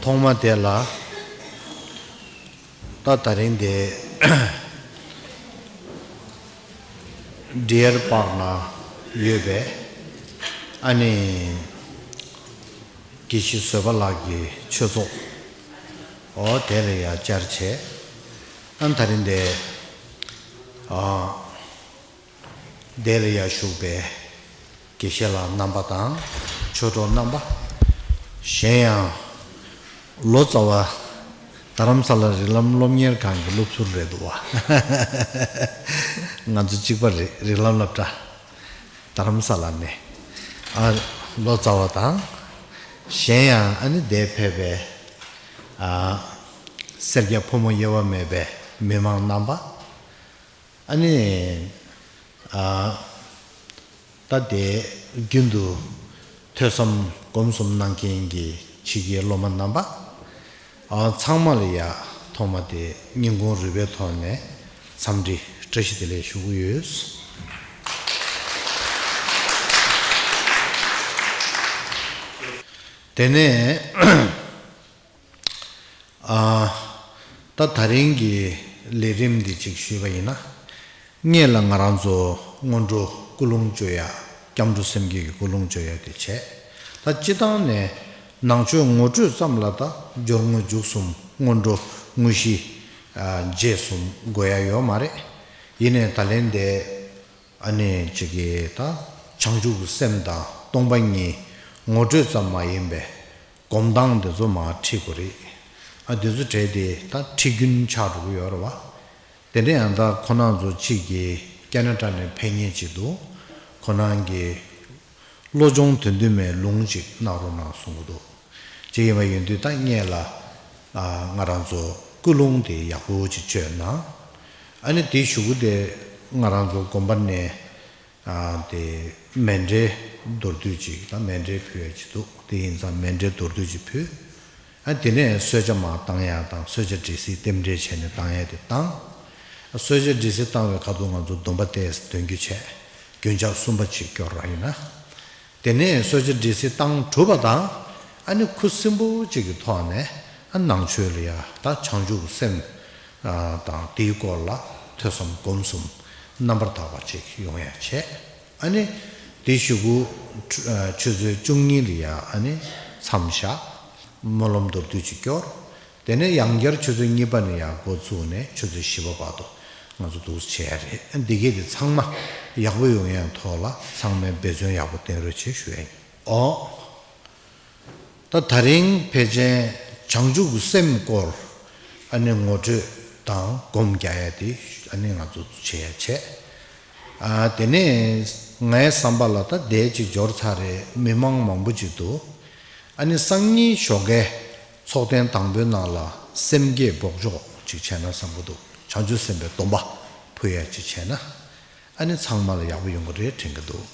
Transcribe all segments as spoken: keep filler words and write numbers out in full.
ཐོག་མ་དེ་ལ་ད་ད་རིང་དེ་ཌི་ཡར་པཱག་ན་ཡོད་པའི་ཨ་ནི་དགེ་བཤེས་བཟོད་པ་ལགས་ཀྱི་ཆོས་ཚོགས་འོ་དེ་ལ་ཡ་བཅར་བྱས། ཨ་ནི་ད་རིང་དེ་ཨ། དེ་ལ་ཡ་བཞུགས་པའི་དགེ་བཤེས་ལགས་རྣམ་པ་དང་ཆོས་གྲོགས་རྣམ་པ། གཞན་ཡང་ལོ་ཙཱ་བ་རྡ་རམ་ས་ལ་རིགས་ལམ་སློབ་གཉེར་ཁང་གི་སློབ་ཟུར་རེད་འདུག་བ། ང་ཚོ་གཅིག་པ་རེད། རིགས་ལམ་སློབ་གྲྭ་རྡ་རམ་ས་ལ་ནས་ཨ་ལོ་ཙཱ་བ་དང་། གཞན་ཡང་ཨ་ནི་འདིར་ཕེབས་པའི་ཨ་སེར་སྐྱ་ཕོ་མོ་དབྱེ་བ་མེད་པའི་མི་མང་རྣམ་པ། ཨ་ནི་ཨ་ད་དེ་རྒྱུན་དུ་ཐོས་བསམ་སྒོམ་གསུམ་གནང་མཁན་གྱི་ཕྱི་རྒྱལ་སློབ་མ་རྣམ་པ། ཨ་ཚང་མ་ལ་ཡ་ཐོག་མ་དེ་སྙིང་ཁོང་རུས་པའི་ཐོག་ནས་འཚམས་འདྲི་བཀྲ་ཤིས་བདེ་ལེགས་ཞུ་གི་ཡོད། དེ་ནས་ཨ་ད་ད་རིང་གི་ལས་རིམ་འདི་གཅིག་ཞུས་པ་ཡིན་ན། སྔོན་ལ་ང་རང་ཚོ་སྔོན་འགྲོ་ཀུན་སློང་བཅོ་ཡ། སྐྱབས་འགྲོ་སེམས་བསྐྱེད་ཀྱི་ཀུན་སློང་བཅོ་ཡ་དེ་བྱས། ད་སྤྱི་བཏང་ནས་ནང་ཆོས་ངོ་སྤྲོད་ཙམ་ལ་ད་སྦྱོར་དངོས་མཇུག་གསུམ། སྔོན་འགྲོ་དངོས་གཞི། ཨ་རྗེས་གསུམ་དགོས་ཡ་ཡོད་མ་རེད། ཡིན་ནའི་ད་ལན་འདི་ཨ་ནི་གཅིག་གིས་ད་བྱང་ཆུབ་ཀྱི་སེམས་དང་སྟོང་པ་ཉིད་ངོ་སྤྲོད་ཙམ་མ་ཡིན་པའི་སྒོམ་སྟངས་འདི་ཚོ་མར་ཁྲིད་དགོས་རེད། ཨ་འདི་ཚོ་གྲས་དེ་ད་ཁྲིད་རྒྱུན་ཆགས་འགྲོ་གི་ཡོད་རེད་བ། དེ་འདྲ་ཡང་ད་ཁོ་རང་ཚོ་གཅིག་གིས་ཁེ་ན་ཌ་ནས་ཕེབས་མཁན་གཅིག་འདུག་ཁོ་རང་གིས་བློ་སྦྱོང་དོན་བསྡུས་མའི་ལུང་གཅིག་གནང་རོགས་གནང་གསུང་གི་འདུག་ཅིག་ཡིན་པ་ཡིན་དུས་ད་སྔོན་ལ་ཨ་ང་རང་ཚོ་ཀུན་སློང་དེ་ཡག་པོ་ཅིག་བཅོས་གནང་། ཨ་ནི་དེའི་གཞུག་གུ་དེ་ང་རང་ཚོ་དགོན་པ་ནས་ཨ་དེ་མཎྜལ་མདོར་བསྡུས་ཅིག་དང་། མཎྜལ་ཕུལ་ཡ་ཅིག་འདུག་དེ་ཡིན་ཙང་མཎྜལ་མདོར་བསྡུས་ཅིག་ཕུལ། ཨ་དེ་ནས་གསོལ་ཇ་མར་བཏང་ཡ་དང་། གསོལ་ཇ་འབྲས་སིལ་རྟེན་འབྲེལ་བྱས་ནས་བཏང་ཡ་དེ་བཏང་། ཨ་གསོལ་ཇ་འབྲས་སིལ་བཏང་བའི་ཁ་ཐུག་ང་ཚོ་སྡོམ་པ་ཏོག་ཙམ་འདོན་རྒྱུ་བྱས། རྒྱུན་ཆགས་གསུམ་པ་ཅིག་སྐྱོར་ར་ཡིན་ན། དེ་ནས་གསོལ་ཇ་འབྲས་སིལ་བཏང་གྲུབ་པ་དང་། ཨ་ནི་ཁུ་སིམ་པོ་ཅིག་གི་ཐོག་ནས་ཨ་ནང་ཆོས་ལ་ཡ་ད་བྱང་ཆུབ་སེམས་ཨ་དང་དེའི་སྐོར་ལ་ཐོས་བསམ་སྒོམ་གསུམ་རྣམ་པར་དག་པ་ཅིག་ཡོང་ཡ་བྱས། ཨ་ནི་དེའི་གཞུག་གུ་ཨ་ཆུ་ཚོད་བཅུ་གཉིས་ལ་ཡ་ཨ་ནི་མཚམས་བཞག་སྨོན་ལམ་མདོར་བསྡུས་ཅིག་སྐྱོར། དེ་ནས་ཡང་བསྐྱར་ཆུ་ཚོད་གཉིས་པ་ནས་ཡར་འགོ་བཙུགས་ནས་ཆུ་ཚོད་བཞི་པ་བར་དུ་ང་ཚོ་འདུག་སེ་བྱེད་ཡ་རེད། འདི་གས་དེ་ཚང་མ་ཡག་པོ་ཡོང་ཡ་ཐོག་ལ་ཚང་མས་འབད་བརྩོན་ཡག་པོ་བསྟེན་རོགས་བྱེད་ཞུ་ཡ་ཡིན། ཨོ། ད་ད་རིང་ཕལ་ཆེར་བྱང་ཆུབ་ཀྱི་སེམས་སྐོར་ཨ་ནི་ངོ་སྤྲོད་དང་སྒོམ་རྒྱག་ཡ་དེ་ཨ་ནི་ང་ཚོ་བྱེད་ཡ་བྱས། ཨ་དེ་ནས་ངའི་བསམ་པ་ལ་ད་དེ་ཅིག་འབྱོར་ཚར་རེད། མི་མང་མང་པོ་ཅིག་འདུག་ཨ་ནི་སང་ཉིན་ཞོགས་ཀའི་ཚོགས་ཐེངས་དང་པོའི་ནང་ལ་སེམས་བསྐྱེད་འབོགས་ཆོག་ཅིག་བྱས་ན་བསམ་གྱི་འདུག་བྱང་ཆུབ་སེམས་དཔའི་སྡོམ་པ་ཕུལ་ཡ་ཅིག་བྱས་ན། ཨ་ནི་ཚང་མ་ལ་ཡག་པོ་ཡོང་གི་རེད་དྲན་གྱི་འདུག་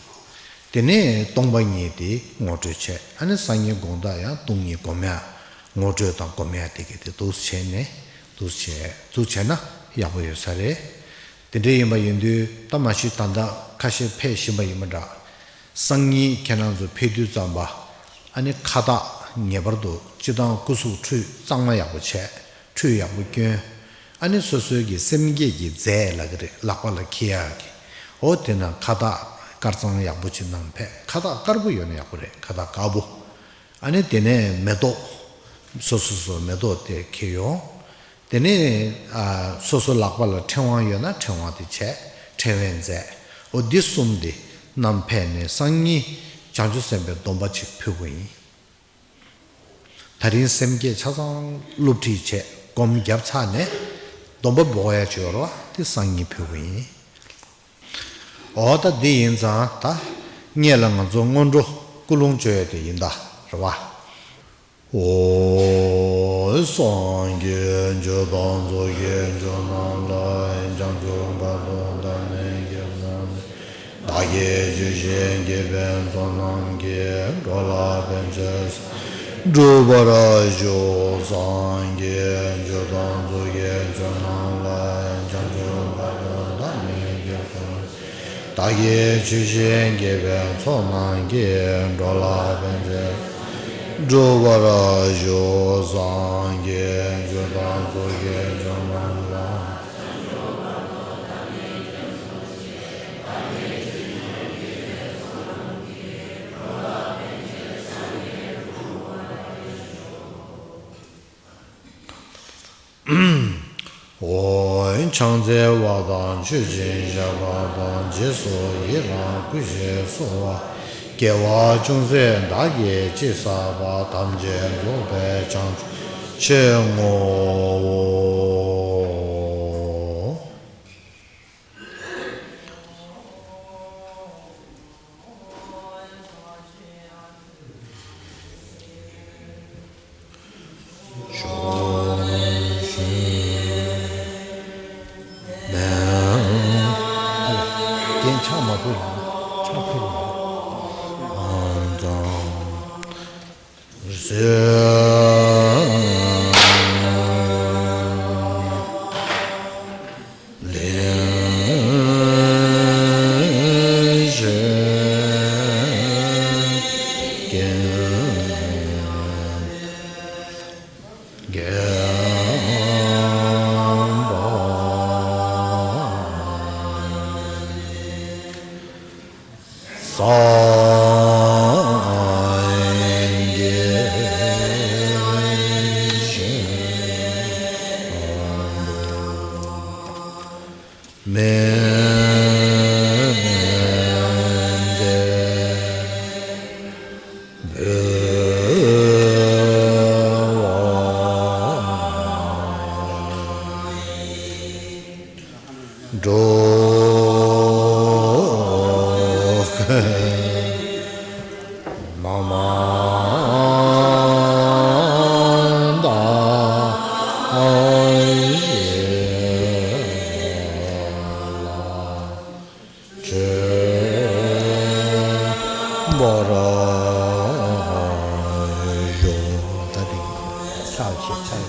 དེ་ནས་སྟོང་པ་ཉིད་དེ་ངོ་སྤྲོད་བྱས། ཨ་ནི་སང་ཉིན་དགོང་དག་ཡང་སྟོང་ཉིད་སྒོམ་ཡ་ངོ་སྤྲོད་དང་སྒོམ་ཡ་དེ་གས་དེ་འདུག་སེ་བྱས་ནས་འདུག་སེ་བྱས་འདུག་སེ་བྱས་ན་ཡག་པོ་ཡོད་ས་རེད། དེ་འདྲ་ཡིན་པ་ཡིན་དུས་ད་མ་གཞི་ད་ལྟ་ཁ་ཤས་ཕེབས་བཞིན་པ་ཡིན་པ་འདྲ། སང་ཉིན་ཁྱེད་རང་ཚོ་ཕེབས་དུས་ཙམ་པ་ཨ་ནི་ཁ་བཏགས་ངེས་པར་དུ་སྤྱིར་བཏང་སྐུ་གཟུགས་ཁྲུས་གཙང་མ་ཡག་པོ་བྱས། ཁྲུས་ཡག་པོ་གྱོན། ཨ་ནི་སོ་སོའི་གི་སེམས་བསྐྱེད་ཀྱི་རྫས་ལབ་ཀྱི་རེད། ལག་པ་ལ་འཁྱེར་ཡག་གི། འོ་དེ་ན་ཁ་བཏགས་དཀར་གཙང་ཡག་པོ་ཅིག་གནང་ཕེབས། ཁ་བཏགས་དཀར་པོ་ཡོད་ན་ཡག་པོ་རེད། ཁ་བཏགས་དཀར་པོ། ཨ་ནི་དེ་ནས་མེ་ཏོག་སོ་སོ་སོ་མེ་ཏོག་དེ་འཁྱེར་ཡོང་། དེ་ནས་ཨ་སོ་སོ་ལག་པ་ལ་ཕྲེང་བ་ཡོད་ན་ཕྲེང་བ་དེ་བྱས། ཕྲེང་བའི་རྫས། འོ་འདི་གསུམ་དེ་བསྣམས་ཕེབས་ནས་སང་ཉིན་བྱང་ཆུབ་སེམས་དཔའི་སྡོམ་པ་ཅིག་ཕུལ་དགོས་ཡིན། ད་རིང་སེམས་བསྐྱེད་ཆ་ཚང་སློབ་ཁྲིད་བྱས། སྒོམ་བརྒྱབ་ཚར་ནས་སྡོམ་པ་འབོག་ཡ་ཅིག་ཡོད་རེད་བ། དེ་སང་ཉིན་ཕུལ་དགོས་ཡིན། འོ་ད་འདི་ཡིན་ཙང་ད་སྔོན་ལ་ང་ཚོ་སྔོན་འགྲོ་ཀུན་སློང་བཅོ་ཡ་དེ་ཡིན་ད་རེད་བ། ཨོ། སངས་རྒྱས་ཆོས་དང་ཚོགས་ཀྱི་མཆོག་རྣམས་ལ། བྱང་ཆུབ་བར་དུ་བདག་ནི་སྐྱབས་སུ་མཆི། བདག་གིས་ཆོས་བཞིན་བསྐྱེད་པའི་ཚོགས་རྣམས་ཀྱིས། འགྲོ་ལ་ཕན་ཕྱིར་སངས་རྒྱས་འགྲུབ་པར་ཤོག་སངས་རྒྱས་ཆོས་དང་ཚོགས་ཀྱི་མཆོག་རྣམས་ལ། བྱང་ཆུབ་བར་དུ་བདག་ནི་སྐྱབས་སུ། བདག་གིས་ཆོས་བཞིན་བསྐྱེད་པའི་ཚོགས་རྣམས་ཀྱིས། འགྲོ་ལ་ཕན་ཕྱིར། འགྲུབ་པར་ཤོག། སངས་རྒྱས་ཆོས་དང་ཚོགས་ཀྱི་མཆོག་རྣམས་ལ། འོ། ཕྱག་འཚལ་བ་དང་མཆོད་ཅིང་བཤགས་པ་དང་། རྗེས་སུ་ཡི་རང་བསྐུལ་ཞིང་གསོལ་བ། དགེ་བ་ཅུང་ཟད་བདག་གིས་ཅི་བསགས་པ། ཐམས་ཅད་རྫོགས་པའི་བྱང་ཆུབ་ཕྱིར་བསྔོའོ། རྒན་ཕྱག་མ་ཕུལ་ལ། ཕྱག་ཕུལ་ལ། སངས་རྒྱས་ཆེན་པོ་མན་ཆད་འབུལ་བ་འགྲོ་མ་མ་དང་ཞེས་ལ་གྲོལ་བར་ཤོག། ད་དེ་ཕྱག་བྱེད་ཕྱག་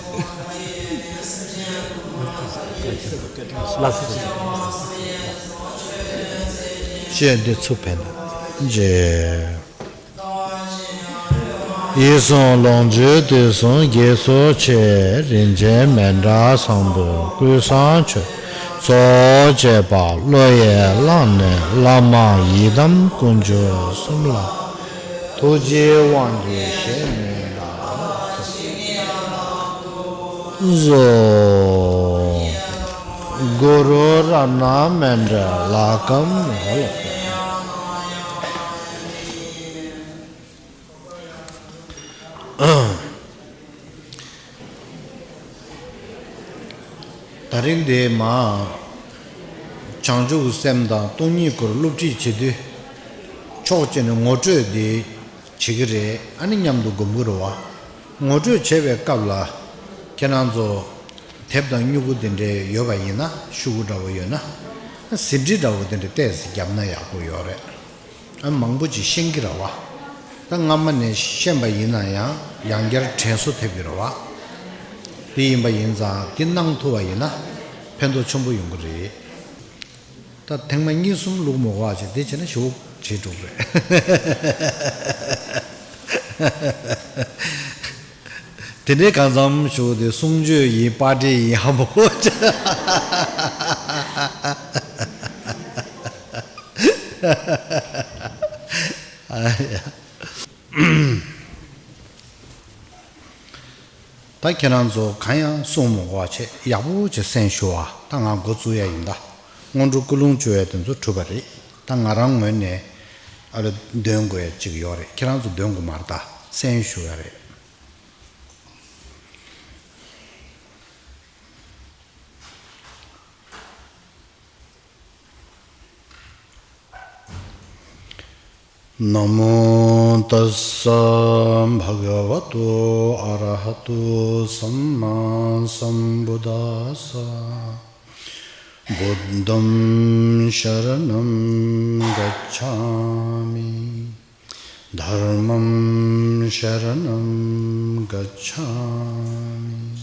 བྱེད། ལགས་སོ། ཅེས་འདི་ཚུ་ཕན་ན་རྗེས། ཡིད་བཞིན་ལོངས་སྤྱོད་དུས་གསུམ་དགྱེས་སུ་ཆེ། རིན་ཆེན་མཎྜལ་བཟང་པོ་ཀུན་བཟང་མཆོད། ཚོགས་བཅས་པ་བློ་ཡིས་བླངས་ནས། བླ་མ་ཡི་དམ་དཀོན་མཆོག་གསུམ་ལ། ཐུགས་རྗེའི་དབང་གིས་བཞེས་ནས་ལགས་སོ། གུ་རུ་རཏྣ་མཎྜལ་ལ་ཀམ་ཧོ་ལ། ད་རིང་འདི་མ། བྱང་ཆུབ་སེམས་དང་སྟོང་ཉིད་སྐོར་སློབ་ཁྲིད་བྱེད་དུས། ཕྱོགས་གཅིག་ནས་ངོ་སྤྲོད་འདི་བྱེད་ཀྱི་རེད། ཨ་ནི་མཉམ་དུ་སྒོམ་གྱི་རེད་བ། ངོ་སྤྲོད་བྱེད་པའི་སྐབས་ལ། ཁྱེད་རང་ཚོ་དེབ་དང་སྨྱུ་གུ་དེ་འདྲའི་ཡོད་པ་ཡིན་ན། ཤོག་གུ་འདྲ་བོ་ཡོད་ན། ཟིན་བྲིས་འདྲ་བོ་དེ་འདྲ་ཏོག་ཙམ་བརྒྱབ་ན་ཡག་པོ་ཡོད་རེད། ཨ། མང་པོ་ཅིག་ཤེས་ཀྱི་རེད་བ། ད་སྔ་མ་ནས་ཤེས་པ་ཡིན་ན་ཡང་ཡང་བསྐྱར་དྲན་གསོ་ཐེབས་ཀྱི་རེད་བ། དེ་ཡིན་པ་ཡིན་ཙང་དེ་གནང་ཐུབ་པ་ཡིན་ན་ཕན་ཐོགས་ཆེན་པོ་ཡོང་གི་རེད། ད་ཐེངས་མ་གཉིས་གསུམ་བླུགས་མི་དགོས་པ་བྱས། དེ་བྱས་ན་ཞེ་པོ་བྱེད་འགྲོ་གི་རེད། དེ་འདྲའི་གང་འཚམ་ཞུ་དེ་གསུང་ཆོས་ཡིན། པར་འདྲི་ཡིན། ཧ་མ་གོ་ཅི། ཨ་ཡ། ད་ཁྱེད་རང་ཚོ་གང་ཡང་གསུང་མི་དགོས་པ་བྱས། ཡག་པོ་བྱས་གསན་ཞུ་བ། ད་ང་འགོ་བཙུགས་ཡ་ཡིན། ད་སྔོན་འགྲོ་ཀུན་སློང་བཅོ་ཡ་དེ་ཚོ་གྲུབ་པ་རེད། ད་ང་རང་ངོས་ནས་ཨ་ལ་འདོན་དགོས་ཡ་ཅིག་ཡོད་རེད། ཁྱེད་རང་ཚོ་འདོན་དགོས་མ་རེད། ད་གསན་ཞུ་ཡ་རེད། ན་མོ་ཏཱ་ས་བྷ་ག་བ་ཏོ་ཨ་ར་ཧ་ཏོ་སམ་མ་སམ་བུ་དཱ་ས། བུདྡྷཾ་ཤ་ར་ཎམ་གཱ་ཙཱ་མི། དྷརྨཾ་ཤ་ར་ཎཾ་གཱ་ཙཱ་མི།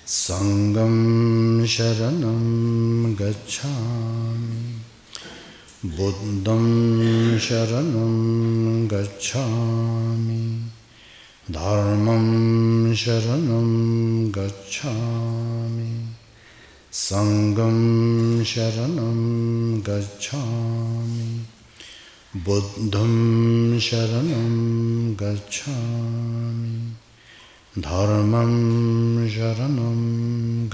སངྒྷཾ་ཤ་ར་ཎཾ་གཱ་ཙཱ་མི། བུདྡྷཾ་ཤ་ར་ཎཾ་གཱ་ཙཱ་མི། धर्मं शरणं गच्छामि। संघं शरणं गच्छामि। बुद्धं शरणं गच्छामि। धर्मं शरणं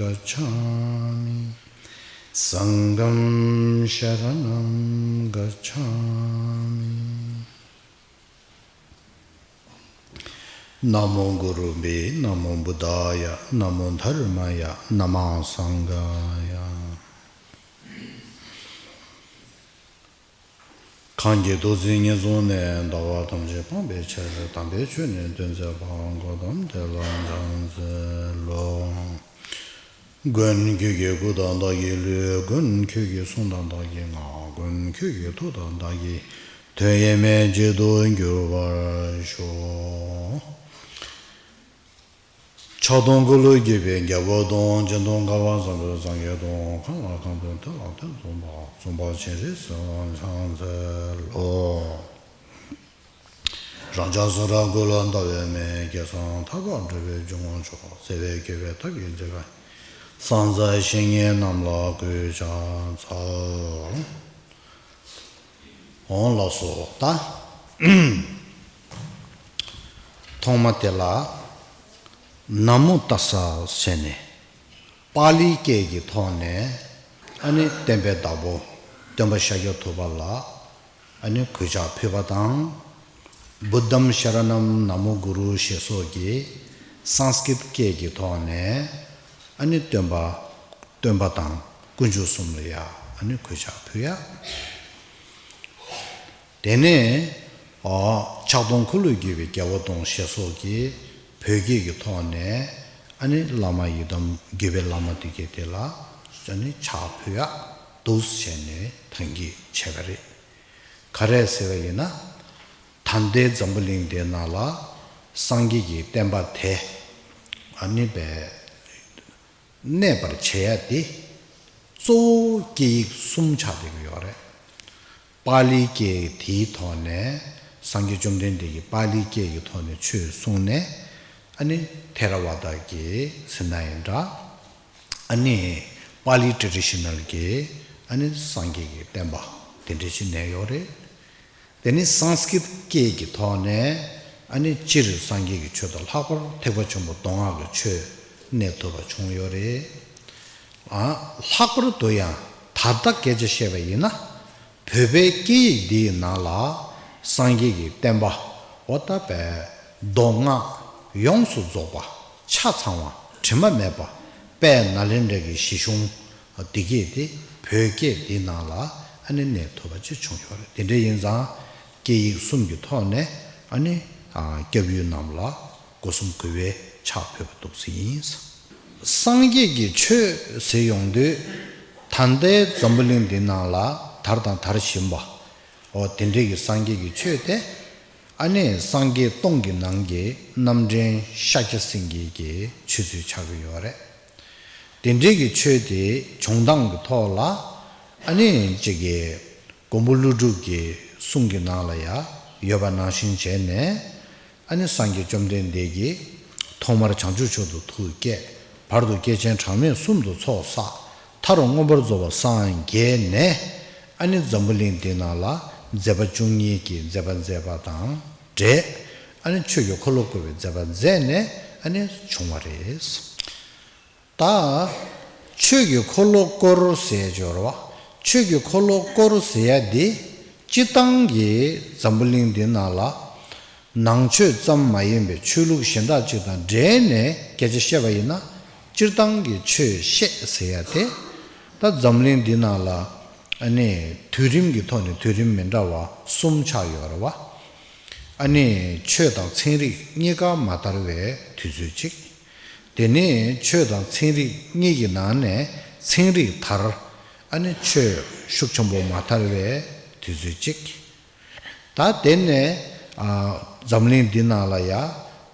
गच्छामि। संघं शरणं गच्छामि। नमो गुरुभ्यो नमो बुद्धाय नमो धर्माय नमः संघाय। གང་གིས་ཐུགས་བརྩེ་ཉེར་བཟུང་ནས། འདུལ་བ་ཐམས་ཅད་སྤང་བའི་ཕྱིར། དམ་པའི་ཆོས་ནི་སྟོན་མཛད་པ། གོའུ་ཏམ་དེ་ལ་ཕྱག་འཚལ་ལོ། མགོན་ཁྱོད་ཀྱི་སྐུ་དང་བདག་གི་ལུས། མགོན་ཁྱོད་ཀྱི་གསུང་དང་བདག་གི་ངག། མགོན་ཁྱོད་ཀྱི་ཐུགས་དང་བདག་གི་དོན། ཡེངས་མེད་བརྗོད་དུ་འགྱུར་བར་ཤོག། ཕྱག་སྟོང་འཁོར་ལོས་སྒྱུར་བའི་རྒྱལ་པོ་དང་། སྤྱན་སྟོང་བསྐལ་པ་བཟང་པོའི་སངས་རྒྱས་དང་། གང་ལ་གང་འདུལ་དེ་ལ་དེ་བཟུམ་པ། བཙུན་པ་སྤྱན་རས་གཟིགས་ལ་ཕྱག་འཚལ་ལོ། རང་རྒྱལ་གསུང་རབ་ཀུན་ལ་ཟླ་བའི་མེ། སྐལ་བཟང་ཐར་པར་འགྲོ་བའི་འཇུག་ངོགས་མཆོག། བརྩེ་བས་བསྐྱེད་པའི་ཐབས་ཀྱིས་མཛེས་པ། བསམ་རྩ་བཤེས་གཉེན་རྣམས་ལ་གུས་ཕྱག་འཚལ། འོང་ལགས་སོ། ད་ཐོག་མ་དེ་ལ་ན་མོ་ཏཱ་ས་ཟེར་ནས། པཱ་ལིའི་སྐད་ཀྱི་ཐོག་ནས་ཨ་ནི་བསྟན་པའི་བདག་པོ་སྟོན་པ་ཤཱཀྱ་ཐུབ་པ་ལ་ཨ་ནི་གུས་ཕྱག་ཕུལ་བ་དང་། བུདྡྷམ་ཤ་ར་ཎམ་ན་མོ་གུ་རུ་ཞེས་སོགས་ཀྱི་སཾ་སྐྲྀཏ་སྐད་ཀྱི་ཐོག་ནས་ཨ་ནི་སྟོན་པ་སྟོན་པ་དང་དཀོན་མཆོག་གསུམ་ལ་ཡང་ཨ་ནི་གུས་ཕྱག་ཕུལ་ཡ། དེ་ནས་ཨོ་ཕྱག་སྟོང་འཁོར་ལོས་སྒྱུར་བའི་རྒྱལ་པོ་དང་ཞེས་སོགས་ཀྱིས་བོད་སྐད་ཀྱི་ཐོག་ནས་ཨ་ནི་བླ་མ་ཡི་དམ་དགྱེས་པའི་བླ་མ་དེ་གའི་དེ་ལ་ཨ་ནི་ཕྱག་ཕུལ་ཡག་འདུག་བྱས་ནས་ཐང་གིས་བྱས་པ་རེད། ག་རེ་ཟེར་བ་ཡིན་ན། ད་ལྟའི་འཛམ་བུ་གླིང་འདི་ནང་ལ་སངས་རྒྱས་ཀྱི་བསྟན་པ་དེ་ཨ་ནི་བས། གནས་པར་བྱེད་ཡ་དེ་གཙོ་བོ་སྐད་ཡིག་གསུམ་ཆགས་བསྡད་ཀྱི་ཡོད་རེད། པཱ་ལིའི་སྐད་དེའི་ཐོག་ནས་སངས་རྒྱས་བཅོམ་ལྡན་འདས་ཀྱིས་པཱ་ལིའི་སྐད་ཀྱི་ཐོག་ནས་ཆོས་གསུངས་ནས། ཨ་ནི་ཐེ་ར་ཝ་ད་ཀྱི་ཟེར་ན་ཡང་འདྲ། ཨ་ནི་པཱ་ལི་ཊེ་རེ་ཌི་ཤི་ནལ་གྱི་ཨ་ནི་སངས་རྒྱས་ཀྱི་བསྟན་པ་དེ་འདྲ་ཞིག་གནས་ཡོད་རེད། དེ་ནི་སཾ་སྐྲྀཏ་སྐད་ཀྱི་ཐོག་ནས་ཨ་ནི་སྤྱིར་སངས་རྒྱས་ཀྱི་ཆོས་དང་ལྷག་པར་ཐེག་པ་ཆེན་པོ་མདོ་སྔགས་ཀྱི་ཆོས་གནས་ཐུབ་པ་བྱུང་ཡོད་རེད། ཨ་ལྷག་པར་དུ་ཡང་ད་ལྟ་སྐད་ཆ་བཤད་པ་ཡིན་ན། བོད་པའི་སྐད་ཡིག་འདིའི་ནང་ལ་སངས་རྒྱས་ཀྱི་བསྟན་པ་འོ་ད་བས་མདོ་སྔགས་ཡོངས་སུ་རྫོགས་པ་ཆ་ཚང་བ་དྲི་མ་མེད་པ་དཔལ་ནཱ་ལེནྡྲ་གྱི་གཞི་གཞུང་འདི་གས་དེ་བོད་སྐད་འདིའི་ནང་ལ་ཨ་ནི་གནས་ཐུབ་པ་ཅིག་བྱུང་ཡོད་རེད། དེ་འདྲ་ཡིན་ཙང་སྐད་ཡིག་གསུམ་གྱི་ཐོག་ནས་ཨ་ནི་ཨ་སྐྱབས་ཡུལ་རྣམས་ལ་སྒོ་གསུམ་གུས་པས་ཕྱག་ཕུལ་བ་འདུག་ཟེར་ཡིན། སངས་རྒྱས་ཀྱི་ཆོས་ཟེར་ཡོང་དུས་ད་ལྟའི་འཛམ་བུ་གླིང་འདི་ནང་ལ་དར་དང་དར་བཞིན་པ། འོ་དེ་འདྲའི་གི་སངས་རྒྱས་ཀྱི་ཆོས་དེ་ཨ་ནི་སངས་རྒྱས་སྟོང་གི་ནང་གི་རྣམ་འདྲེན་ཤཱཀྱ་སེང་གེ་གི་ཆོས་ཚུལ་ཆགས་ཀྱི་ཡོད་རེད། དེ་འདྲའི་གི་ཆོས་དེ་བྱུང་སྟངས་ཀྱི་ཐོག་ལ་ཨ་ནི་གཅིག་གི་མགོན་པོ་ཀླུ་སྒྲུབ་ཀྱི་གསུང་གི་ནང་ལ་ཡང་ཡོད་པ་ནང་བཞིན་བྱས་ནས། ཨ་ནི་སངས་རྒྱས་བཅོམ་ལྡན་འདས་ཀྱིས་ཐོག་མར་བྱང་ཆུབ་མཆོག་ཏུ་ཐུགས་བསྐྱེད། བར་དུ་སྐྱེས་ཆེན་གྲངས་མེད་གསུམ་དུ་ཚོགས་བསགས། མཐར་མངོན་པར་རྫོགས་པར་སངས་རྒྱས་ནས། ཨ་ནི་འཛམ་བུ་གླིང་འདི་ནང་ལ་མཛད་པ་བཅུ་གཉིས་ཀྱི་མཛད་པ་མཛད་པ་དང་འབྲེལ། ཨ་ནི་ཆོས་ཀྱི་འཁོར་ལོ་བསྐོར་བའི་མཛད་པ་མཛད་ནས་ཨ་ནི་བྱུང་བ་རེད། ད་ཆོས་ཀྱི་འཁོར་ལོ་བསྐོར་ཟེར་ཡ་ཅིག་ཡོད་རེད་བ། ཆོས་ཀྱི་འཁོར་ལོ་བསྐོར་ཟེར་ཡ་འདི་སྤྱིར་བཏང་གི་འཛམ་བུ་གླིང་འདི་ནང་ལ་ནང་ཆོས་ཙམ་མ་ཡིན་པའི་ཆོས་ལུགས་གཞན་དག་ཅིག་དང་འབྲེལ་ནས་སྐད་ཆ་བཤད་པ་ཡིན་ན། སྤྱིར་བཏང་གི་ཆོས་བཤད་ཟེར་ཡ་དེ། ད་འཛམ་གླིང་འདི་ནང་ལ་ཨ་ནི་དུས་རིམ་གྱི་ཐོག་ནས་དུས་རིམ་མི་འདྲ་བ་གསུམ་ཆགས་ཡོད་རེད་བ། ཨ་ནི་ཆོས་དང་ཚན་རིག་གཉིས་ཀ་མ་དར་བའི་དུས་ཚོད་ཅིག། དེ་ནས་ཆོས་དང་ཚན་རིག་གཉིས་ཀྱི་ནང་ནས་ཚན་རིག་དར། ཨ་ནི་ཆོས་ཤུགས་ཆེན་པོ་མ་དར་བའི་དུས་ཚོད་ཅིག། ད་དེ་ནས་ཨ་འཛམ་གླིང་འདི་ནང་ལ་ཡ་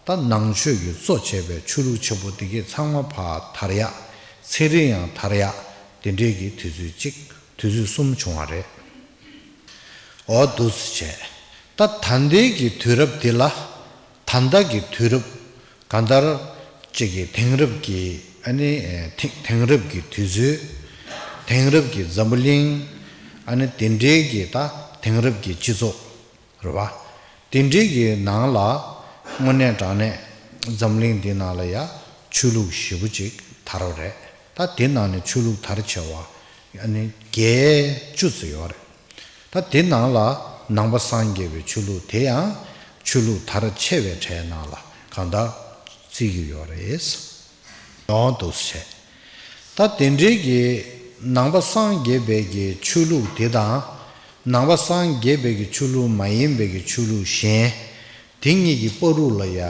ད་ནང་ཆོས་ཀྱིས་གཙོ་བྱས་པའི་ཆོས་ལུགས་ཆེན་པོ་འདི་གས་ཚང་མ་ཕར་དར་ཡ། ཚན་རིག་ཡང་དར་ཡ། དེ་འདྲའི་གི་དུས་ཚོད་ཅིག། དུས་ཚོད་གསུམ་བྱུང་བ་རེད། འོ་འདུག་སེ་བྱས། ད་ད་ལྟའི་གི་དུས་རབས་འདི་ལ། ད་ལྟ་གི་དུས་རབས། གང་ལྟར་ཅིག་གི་དེང་རབས་ཀྱི་ཨ་ནི་དེ་དེང་རབས་ཀྱི་དུས་ཚོད། དེང་རབས་ཀྱི་འཛམ་བུ་གླིང་། ཨ་ནི་དེ་འདྲའི་གི་ད་དེང་རབས་ཀྱི་སྤྱི་ཚོགས་རེད་བ། དེ་འདྲའི་གི་ནང་ལ་དངོས་གནས་དྲང་གནས་འཛམ་གླིང་འདི་ནང་ལ་ཡ་ཆོས་ལུགས་ཞེ་པོ་ཅིག་དར་བ་རེད། ད་དེ་ནང་ནས་ཆོས་ལུགས་དར་ཆེ་བ་ཨ་ནི་བརྒྱད་ཅུ་ཙམ་ཡོད་རེད། ད་དེ་ནང་ལ་ནང་པ་སངས་རྒྱས་པའི་ཆོས་ལུགས་དེ་ཡང་ཆོས་ལུགས་དར་ཆེ་བའི་གྲས་ནང་ལ་གང་ལྟར་བརྩི་གི་ཡོད་རེད། ཡོང་འདུག་ཟེར། ད་དེ་འདྲའི་གི་ནང་པ་སངས་རྒྱས་པའི་གི་ཆོས་ལུགས་དེ་དང་། ནང་པ་སངས་རྒྱས་པའི་གི་ཆོས་ལུགས་མ་ཡིན་པའི་གི་ཆོས་ལུགས་གཞན། དེ་གཉིས་ཀྱི་བར་དུ་ལ་ཡ་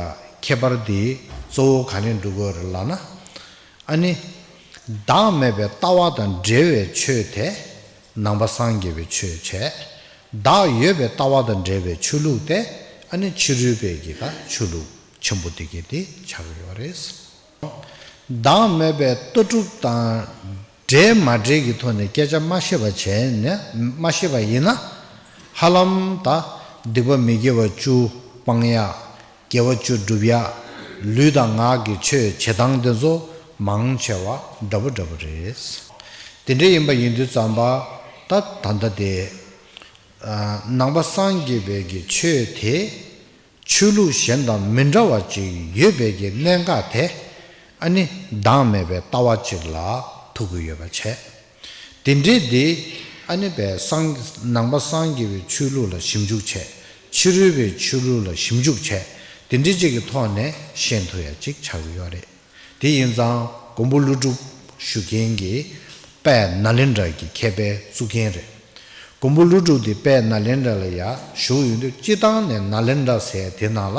ཁྱད་པར་དེ་གཙོ་བོ་ག་ནས་འགྲོ་གི་ཡོད་རེད་ལབ་ན། ཨ་ནི། བདག་མེད་པའི་ལྟ་བ་དང་འབྲེལ་བའི་ཆོས་དེ་ནང་པ་སངས་རྒྱས་པའི་ཆོས་བྱས། བདག་ཡོད་པའི་ལྟ་བ་དང་འབྲེལ་བའི་ཆོས་ལུགས་དེ་ཨ་ནི་ཕྱི་རོལ་པའི་གི་ད་ཆོས་ལུགས་ཆེན་པོ་དེ་གི་དེ་ཆགས་ཀྱི་ཡོད་རེད། བདག་མེད་པའི་ལྟ་གྲུབ་དང་འབྲེལ་མ་འབྲེལ་གྱི་ཐོག་ནས་སྐད་ཆ་མ་བཤད་པ་བྱས་ནས་མ་བཤད་པ་ཡིན་ན། ཧ་ལམ་ད་སྡིག་པ་མི་དགེ་བ་བཅུ་སྤང་ཡག་དགེ་བ་བཅུ་སྒྲུབ་ཡག་ལུས་དང་ངག་གི་ཆོས་བྱེད་སྟངས་དེ་ཚོ་མང་ཆེ་བ་འདྲ་པོ་འདྲ་པོ་རེད། དེ་འདྲ་ཡིན་པ་ཡིན་དུས་ཙམ་པ་ད་ད་ལྟ་དེ་ནང་པ་སངས་རྒྱས་པའི་གི་ཆོས་དེ་ཆོས་ལུགས་གཞན་དང་མི་འདྲ་བ་ཅིག་ཡོད་པའི་གི་གནད་འགག་དེ་ཨ་ནི་བདག་མེད་པའི་ལྟ་བ་ཅིག་ལ་ཐུག་གི་ཡོད་པ་བྱས། དེ་འདྲའི་དེ་ཨ་ནི་པའི་སངས་ནང་པ་སངས་རྒྱས་པའི་ཆོས་ལུགས་ལ་ཞིབ་འཇུག་བྱས། ཕྱི་རོལ་པའི་ཆོས་ལུགས་ལ་ཞིབ་འཇུག་བྱས། དེ་འདྲའི་ཅིག་གི་ཐོག་ནས་ཤེས་ཐུབ་ཡ་ཅིག་ཆགས་ཀྱི་ཡོད་རེད། དེ་ཡིན་ཙང་མགོན་པོ་ཀླུ་སྒྲུབ་ཞུ་མཁན་གྱི་དཔལ་ནཱ་ལེནྡྲ་གི་མཁས་པའི་གཙུག་རྒྱན་རེད། མགོན་པོ་ཀླུ་སྒྲུབ་དེ་དཔལ་ནཱ་ལེནྡྲ་ལ་ཡ་བཞུགས་ཡོང་དུས་སྤྱིར་བཏང་ནས་ནཱ་ལེནྡྲ་ཟེར་དེ་ནང་ལ་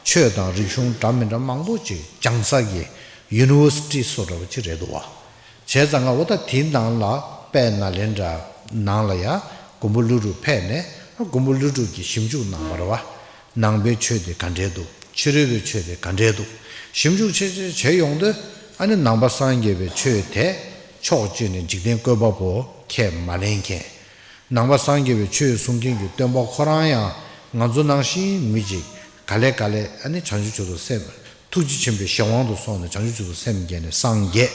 ཆོས་དང་རིག་གཞུང་འདྲ་མི་འདྲ་མང་པོ་ཅིག་སྦྱང་ས་གི་ཡུ་ནི་ཝར་སི་ཊི་བཟོ་འདྲ་པོ་ཅིག་རེད་འདུག་བ། བྱས་ཙང་ང་འོ་ད་དེའི་ནང་ལ་དཔལ་ནཱ་ལེནྡྲ་ནང་ལ་ཡ་མགོན་པོ་ཀླུ་སྒྲུབ་ཕེབས་ནས་མགོན་པོ་ཀླུ་སྒྲུབ་ཀྱིས་ཞིབ་འཇུག་གནང་བ་རེད་བ། ནང་པའི་ཆོས་དེ་ག་འདྲས་འདུག་ཕྱི་རོལ་པའི་ཆོས་དེ་ག་འདྲས་འདུག་ཞིབ་འཇུག་བྱས་བྱས་བྱས་ཡོང་དུས་ཨ་ནི་ནང་པ་སངས་རྒྱས་པའི་ཆོས་དེ་ཕྱོགས་གཅིག་ནས་འཇིག་རྟེན་བཀོད་པ་པོ་ཁས་མ་ལེན་མཁན། ནང་པ་སངས་རྒྱས་པའི་ཆོས་གསུང་མཁན་གྱི་སྟོན་པ་ཁོ་རང་ཡང་ང་ཚོ་ནང་བཞིན་མི་ཅིག་ག་ལེ་ག་ལེ་ཨ་ནི་བྱང་ཆུབ་མཆོག་ཏུ་སེམས་ཐུགས་རྗེ་ཆེན་པོའི་གཞན་དབང་དུ་སོང་ནས་བྱང་ཆུབ་མཆོག་ཏུ་སེམས་བསྐྱེད་ནས་སངས་རྒྱས།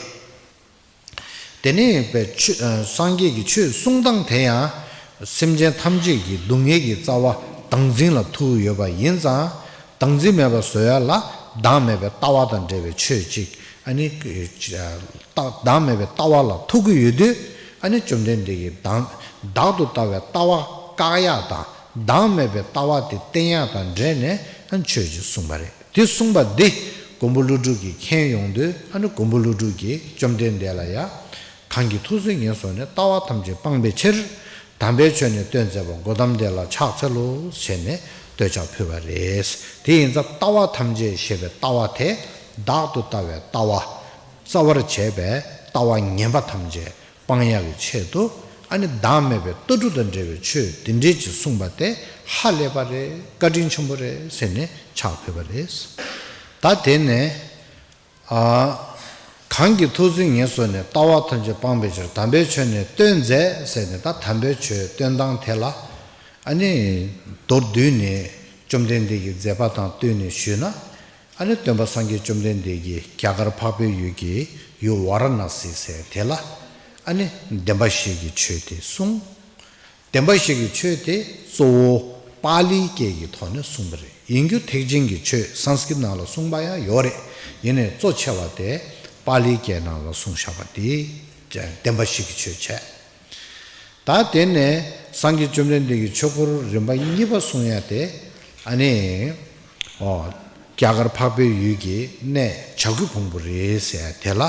དེ་ནས་པའི་ཆོས་སངས་རྒྱས་ཀྱི་ཆོས་གསུང་སྟངས་དེ་ཡང་སེམས་ཅན་ཐམས་ཅད་ཀྱི་སྡུག་བསྔལ་གྱི་རྩ་བ་བདག་འཛིན་ལ་ཐུག་ཡོད་པ་ཡིན་ཙང་། བདག་འཛིན་མེད་པ་བཟོ་ཡ་ལ་བདག་མེད་པའི་ལྟ་བ་དང་འབྲེལ་བའི་ཆོས་ཅིག་ཨ་ནི་བདག་བདག་མེད་པའི་ལྟ་བ་ལ་ཐུག་གི་ཡོད་དུས། ཨ་ནི་བཅོམ་ལྡན་འདས་ཀྱིས་བདག་བདག་ཏུ་ལྟ་བའི་ལྟ་བ་བཀག་ཡ་དང་བདག་མེད་པའི་ལྟ་བ་དེ་བསྟེན་ཡ་དང་འབྲེལ་ནས་ཨ་ནི་ཆོས་ཅིག་གསུངས་པ་རེད། དེ་གསུངས་པ་འདི་མགོན་པོ་ཀླུ་སྒྲུབ་ཀྱིས་མཁྱེན་ཡོང་དུས། ཨ་ནི་མགོན་པོ་ཀླུ་སྒྲུབ་ཀྱིས་བཅོམ་ལྡན་འདས་ལ་ཡ། གང་གིས་ཐུགས་བརྩོན་ངེས་བཟུང་ནས། ལྟ་བ་ཐམས་ཅད་སྤང་བའི་ཕྱིར། དམ་པའི་ཆོས་ནི་སྟོན་མཛད་པ། གོ་ཏམ་དེ་ལ་ཕྱག་འཚལ་ལོ། ཞེས་ནས་བསྟོད་ཕྱག་ཕུལ་བ་རེད། དེ་ཡིན་ཙང་ལྟ་བ་ཐམས་ཅད་ཞེས་པའི་ལྟ་བ་དེ་བདག་ཏུ་ལྟ་བའི་ལྟ་བ། རྩ་བར་བྱས་པའི་ལྟ་བ་ངན་པ་ཐམས་ཅད་སྤང་ཡག་གི་ཆེད་དུ། ཨ་ནི་བདག་མེད་པའི་ལྟ་གྲུབ་དང་འབྲེལ་བའི་ཆོས་དེ་འདྲའི་ཅིག་གསུངས་པ་དེ་ཧ་ལས་པ་རེད། བཀའ་དྲིན་ཆེན་པོ་རེད་ཟེར་ནས་ཕྱག་ཕུལ་བ་རེད། ད་དེ་ནས་ཨ། གང་གིས་ཐུགས་བརྩོན་ངེས་བཟུང་ནས། ལྟ་བ་ཐམས་ཅད་སྤང་བའི་ཕྱིར། དམ་པའི་ཆོས་ནི་སྟོན་མཛད་ཟེར་ནས། ད་དམ་པའི་ཆོས་སྟོན་སྟངས་དེ་ལ་ཨ་ནི་མདོར་བསྡུས་ནས་བཅོམ་ལྡན་འདས་ཀྱི་མཛད་པ་དང་བསྟུན་ནས་ཞུས་ན། ཨ་ནི་སྟོན་པ་སངས་རྒྱས་བཅོམ་ལྡན་འདས་ཀྱིས་རྒྱ་གར་འཕགས་པའི་ཡུལ་གྱི་ཡུལ་ཝཱ་ར་ཎཱ་སི་ཟེར་དེ་ལ་ཨ་ནི་བདེན་པ་བཞི་གི་ཆོས་དེ་གསུངས། བདེན་པ་བཞི་གི་ཆོས་དེ་གཙོ་བོ་པཱ་ལིའི་སྐད་ཀྱི་ཐོག་ནས་གསུངས་པ་རེད། ཡིན་རྒྱུ་ཐེག་ཆེན་གྱི་ཆོས་སཾ་སྐྲྀཏ་ནང་ལ་གསུངས་པ་ཡང་ཡོད་རེད། ཡིན་ནའི་གཙོ་ཆེ་བ་དེ་པཱ་ལིའི་སྐད་ནང་ལ་གསུངས་བཞག་པ་དེ་བདེན་པ་བཞི་གི་ཆོས་བྱས། ད་དེ་ནས་སངས་རྒྱས་བཅོམ་ལྡན་འདས་ཀྱི་ཆོས་འཁོར་རིམ་པ་གཉིས་པ་གསུང་ཡ་དེ། ཨ་ནི་ཨོ་རྒྱ་གར་འཕགས་པའི་ཡུལ་གྱི་གནས་བྱ་རྒོད་ཕུང་པོ་རེད་ཟེར་ཡ་དེ་ལ།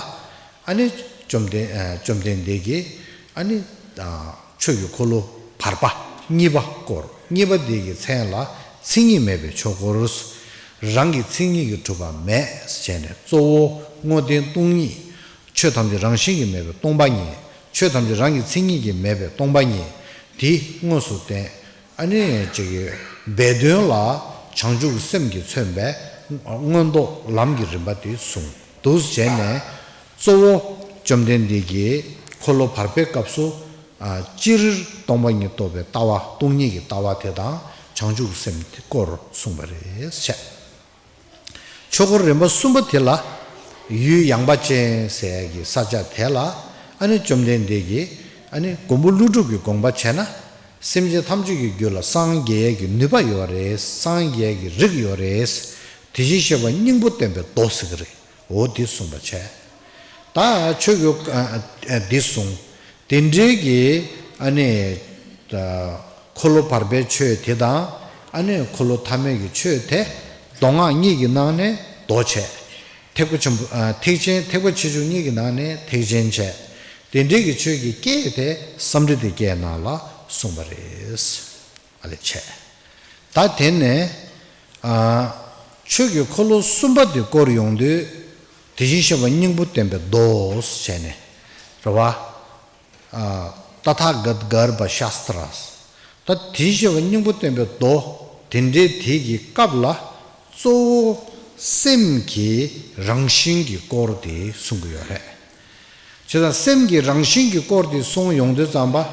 ཨ་ནི་བཅོམ་ལྡན་ཨ་བཅོམ་ལྡན་འདས་ཀྱིས་ཨ་ནི་ཨ་ཆོས་ཀྱི་འཁོར་ལོ་བར་པ་གཉིས་པ་བསྐོར། གཉིས་པ་འདི་གི་མཚན་ལ་མཚན་ཉིད་མེད་པའི་ཆོས་འཁོར། རང་གི་མཚན་ཉིད་ཀྱིས་གྲུབ་པ་མེད་ཟེར་ནས། གཙོ་བོ་དངོས་བསྟན་སྟོང་ཉིད། ཆོས་ཐམས་ཅད་རང་བཞིན་གྱིས་མེད་པའི་སྟོང་པ་ཉིད། ཆོས་ཐམས་ཅད་རང་གི་མཚན་ཉིད་ཀྱིས་མེད་པའི་སྟོང་པ་ཉིད། དེ་དངོས་སུ་བསྟན། ཨ་ནི་ཅིག་སྦས་དོན་ལ་བྱང་ཆུབ་སེམས་ཀྱིས་མཚོན་པའི་མངོན་རྟོགས་ལམ་གྱི་རིམ་པ་དེ་གསུངས་འདུག་བྱས་ནས། གཙོ་བོ་བཅོམ་ལྡན་འདས་ཀྱིས་འཁོར་ལོ་བར་པའི་སྐབས་སུ་ཨ་སྤྱིར་སྟོང་པ་ཉིད་རྟོགས་པའི་ལྟ་བ། སྟོང་ཉིད་ཀྱི་ལྟ་བ་དེ་དང་བྱང་ཆུབ་སེམས་དེ་སྐོར་གསུངས་པ་རེད་བྱས། ཆོས་འཁོར་རིམ་པ་གསུམ་པ་དེ་ལ་ཡུལ་ཡངས་པ་ཅན་ཟེར་ཡ་གི་ས་ཆ་དེ་ལ་ཨ་ནི་བཅོམ་ལྡན་འདས་ཀྱིས་ཨ་ནི་མགོན་པོ་ཀླུ་སྒྲུབ་ཀྱི་དགོངས་པ་བྱས་ན། སེམས་ཅན་ཐམས་ཅད་ཀྱི་རྒྱུད་ལ་སངས་རྒྱས་ཀྱི་ནུས་པ་ཡོད་རེད། སངས་རྒྱས་ཀྱི་རིགས་ཡོད་རེད། དེ་བཞིན་གཤེགས་པ་སྙིང་པོ་བསྟན་པའི་མདོ་ཟེར་གྱི་རེད། འོ་དེ་གསུངས་པ་བྱས། ད་ཆོས་ཀྱི་ཨ་ཨ་འདི་གསུངས། དེ་འདྲའི་གི་ཨ་ནི་ད་འཁོར་ལོ་བར་པའི་ཆོས་དེ་དང་ཨ་ནི་འཁོར་ལོ་མཐའ་མེད་ཀྱི་ཆོས་དེ་མདོ་སྔགས་གཉིས་ཀྱི་ནང་ནས་མདོ་བྱས། ཐེག་པ་ཆེན་པོ་ཨ་ཐེག་ཆེན་ཐེག་པ་ཆེ་ཆུང་གཉིས་ཀྱི་ནང་ནས་ཐེག་ཆེན་བྱས། དེ་འདྲའི་གི་ཆོས་ཀྱི་སྐད་དེ་སཾ་རི་ཏའི་སྐད་ནང་ལ་གསུངས་པ་རེད། ཨ་ལས་བྱས། ད་དེ་ནས་ཨ་ཆོས་ཀྱི་འཁོར་ལོ་གསུམ་པ་དེ་བསྐོར་ཡོང་དུས། དེ་བཞིན་གཤེགས་པ་སྙིང་པོ་བསྟན་པའི་མདོ་ཟེར་ནས་རེད་བ། ཨ་ཏ་ཐཱ་ག་ཏ་གརྦྷ་ཤཱསྟྲ། ད་དེ་བཞིན་གཤེགས་པ་སྙིང་པོ་བསྟན་པའི་མདོ་དེ་འདྲའི་དེ་གི་སྐབས་ལ་གཙོ་བོ་སེམས་ཀྱི་རང་བཞིན་གྱི་སྐོར་དེ་གསུང་གི་ཡོད་རེད། བྱས་ཙང་སེམས་ཀྱི་རང་བཞིན་གྱི་སྐོར་དེ་གསུང་ཡོང་དུས་ཙམ་པ།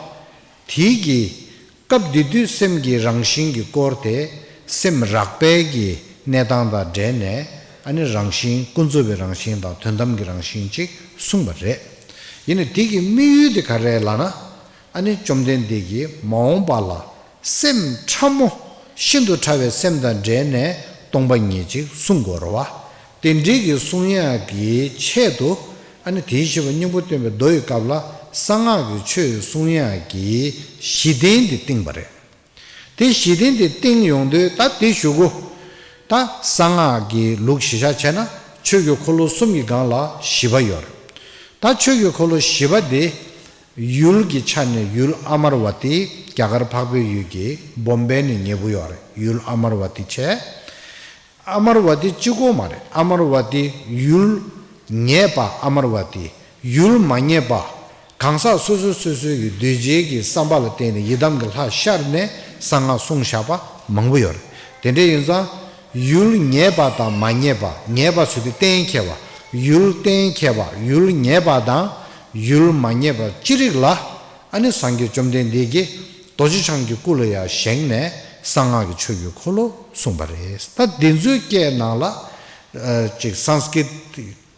དེ་གི་སྐབས་དེ་དུས་སེམས་ཀྱི་རང་བཞིན་གྱི་སྐོར་དེ་སེམས་རགས་པའི་གི་གནས་སྟངས་དང་འབྲེལ་ནས་ཨ་ནི་རང་བཞིན་ཀུན་རྫོབ་པའི་རང་བཞིན་དང་དོན་དམ་གྱི་རང་བཞིན་ཅིག་གསུངས་པ་རེད། ཡིན་ནའི་དེ་གི་དམིགས་ཡུལ་དེ་ག་རེ་ལབ་ན། ཨ་ནི་བཅོམ་ལྡན་འདས་ཀྱིས་མ་འོངས་པ་ལ་སེམས་ཕྲ་མོ་ཤིན་ཏུ་ཕྲ་བའི་སེམས་དང་འབྲེལ་ནས་སྟོང་པ་ཉིད་ཅིག་གསུང་དགོས་རེད་བ། དེ་འདྲའི་གི་གསུང་ཡག་གི་ཆེད་དུ་ཨ་ནི་དེའི་ཞི་བ་སྙིང་པོ་བསྟན་པའི་མདོ་ཡི་སྐབས་ལ་གསང་སྔགས་ཀྱི་ཆོས་གསུང་ཡག་གི་གཞི་རྟེན་དེ་བཏིང་པ་རེད། དེ་གཞི་རྟེན་དེ་བཏིང་ཡོང་དུས་ད་དེ་གཞུག་གུ་ད་གསང་སྔགས་ཀྱི་ལུགས་གཞི་བཞག་བྱས་ན་ཆོས་ཀྱི་འཁོར་ལོ་གསུམ་གྱི་སྒང་ལ་བཞི་པ་ཡོད་རེད། ད་ཆོས་ཀྱི་འཁོར་ལོ་བཞི་པ་དེ། ཡུལ་གྱི་ཆ་ནས་ཡུལ་ཨ་མར་བ་ཏི། རྒྱ་གར་འཕགས་པའི་ཡུལ་གྱི་བོམ་བེ་ནས་ཉེ་པོ་ཡོད་རེད། ཡུལ་ཨ་མར་བ་ཏི་བྱས། ཨ་མར་བ་ཏི་གཅིག་པོ་མ་རེད། ཨ་མར་བ་ཏི་ཡུལ་ངེས་པ་ཨ་མར་བ་ཏི། ཡུལ་མ་ངེས་པ། གང་ཟག་སོ་སོ་སོ་སོའི་གི་འདུས་བྱས་ཀྱི་བསམ་པ་ལ་བརྟེན་ནས་ཡི་དམ་གྱི་ལྷ་ཤར་ནས་གསང་སྔགས་གསུངས་བཞག་པ་མང་པོ་ཡོད་རེད། དེ་འདྲ་ཡིན་ཙང་། ཡུལ་ངེས་པ་དང་མ་ངེས་པ། ངེས་པ་ཟེར་དུས་གཏན་འཁེལ་བ། ཡུལ་གཏན་འཁེལ་བ། ཡུལ་ངེས་པ་དང་ཡུལ་མ་ངེས་པ་ཅི་རིགས་ལ། ཨ་ནི་སངས་རྒྱས་བཅོམ་ལྡན་འདས་ཀྱིས་རྡོ་རྗེ་འཆང་གི་སྐུ་ལ་ཡང་བཞེངས་ནས་གསང་སྔགས་ཀྱི་ཆོས་ཀྱི་འཁོར་ལོ་གསུངས་པ་རེད། ད་འདི་ཚོའི་སྐད་ནང་ལ་ཨ་ཅིག་སཾ་སྐྲྀཏ་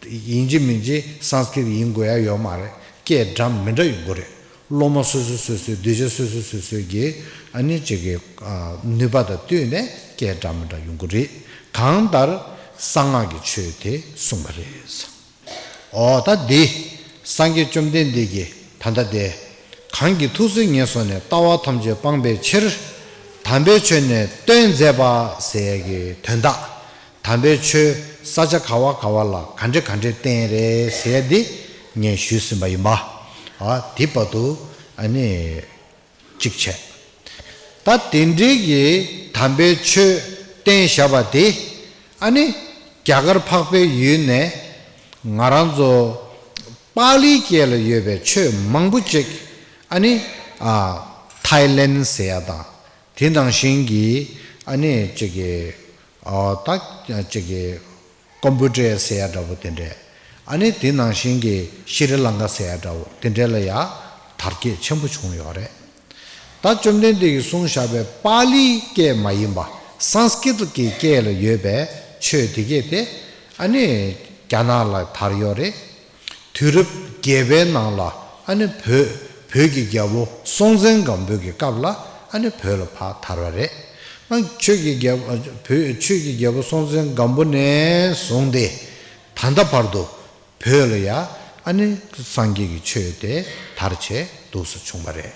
ཡིན་གཅིག་མིན་གཅིག་སཾ་སྐྲྀཏ་ཡིན་དགོས་ཡ་ཡོད་མ་རེད། སྐད་འདྲ་མི་འདྲ་ཡོང་གི་རེད། སློབ་མ་སོ་སོ་སོ་སོའི་གདུལ་བྱ་སོ་སོ་སོ་སོའི་གི་ཨ་ནི་ཅིག་གི་ཨ་ནུས་པ་དང་བསྟུན་ནས་སྐད་འདྲ་མི་འདྲ་ཡོང་གི་རེད། གང་ལྟར་གསང་སྔགས་ཀྱི་ཆོས་དེ་གསུངས་པ་རེད། འོ་ད་འདི་སངས་རྒྱས་བཅོམ་ལྡན་འདས་ཀྱིས་ད་ལྟ་དེ། གང་གིས་ཐུགས་བརྩེ་ངན་སོང་ནས། ལྟ་བ་ཐམས་ཅད་སྤངས་པའི་ཕྱིར། དམ་པའི་ཆོས་ནི་སྟོན་མཛད་པ་ཟེར་ཡ་གི་དོན་དག་དམ་པའི་ཆོས་ས་ཆ་ག་བ་ག་བ་ལ་ག་འདྲ་ག་འདྲ་བསྟན་རེད་ཟེར་ཡ་འདི་ངས་ཞུས་ཟིན་པ་ཡིན་པ། ཨ་འདི་བར་དུ་ཨ་ནི་གཅིག་བྱས། ད་དེ་འདྲའི་གི་དམ་པའི་ཆོས་བསྟན་བཞག་པ་དེ་ཨ་ནི་རྒྱ་གར་འཕགས་པའི་ཡུལ་ནས་ང་རང་ཚོ་པཱ་ལིའི་སྐད་ལ་ཡོད་པའི་ཆོས་མང་པོ་ཅིག་ཨ་ནི་ཨ་ཐའི་ལེན་ཟེར་ཡ་དང་། དེ་ནང་བཞིན་གྱི་ཨ་ནི་ཅིག་གི་ཨ་ད་ཅིག་གི་ཀོམ་པུ་ཊར་ཟེར་ཡ་འདྲ་བོ་དེ་འདྲས། ཨ་ནི་དེ་ནང་བཞིན་གྱི་ཤྲི་ལང་ཀ་ཟེར་ཡ་འདྲ་བོ་དེ་འདྲས་ལ་ཡ་དར་རྒྱས་ཆེན་པོ་བྱུང་ཡོད་རེད། ད་བཅོམ་ལྡན་འདས་ཀྱིས་གསུངས་བཞག་པའི་པཱ་ལིའི་སྐད་མ་ཡིན་པ་སཾ་སྐྲྀཏ་གི་སྐད་ལ་ཡོད་པའི་ཆོས་དེ་གས་དེ་ཨ་ནི་རྒྱ་ནག་ལ་དར་ཡོད་རེད། དུས་རབས་བརྒྱད་པའི་ནང་ལ་ཨ་ནི་བོད་བོད་ཀྱི་རྒྱལ་པོ་སྲོང་བཙན་སྒམ་པོ་གི་སྐབས་ལ་ཨ་ནི་བོད་ལ་ཕར་དར་བ་རེད། ཨ་ཆོས་ཀྱི་རྒྱལ་པོ་བོད་ཆོས་ཀྱི་རྒྱལ་པོ་སྲོང་བཙན་སྒམ་པོ་ནས་བཟུང་སྟེ་ད་ལྟ་བར་དུ་བོད་ལ་ཡ་ཨ་ནི་སངས་རྒྱས་ཀྱི་ཆོས་དེ་དར་བྱས་འདུག་སེ་བྱུང་བ་རེད།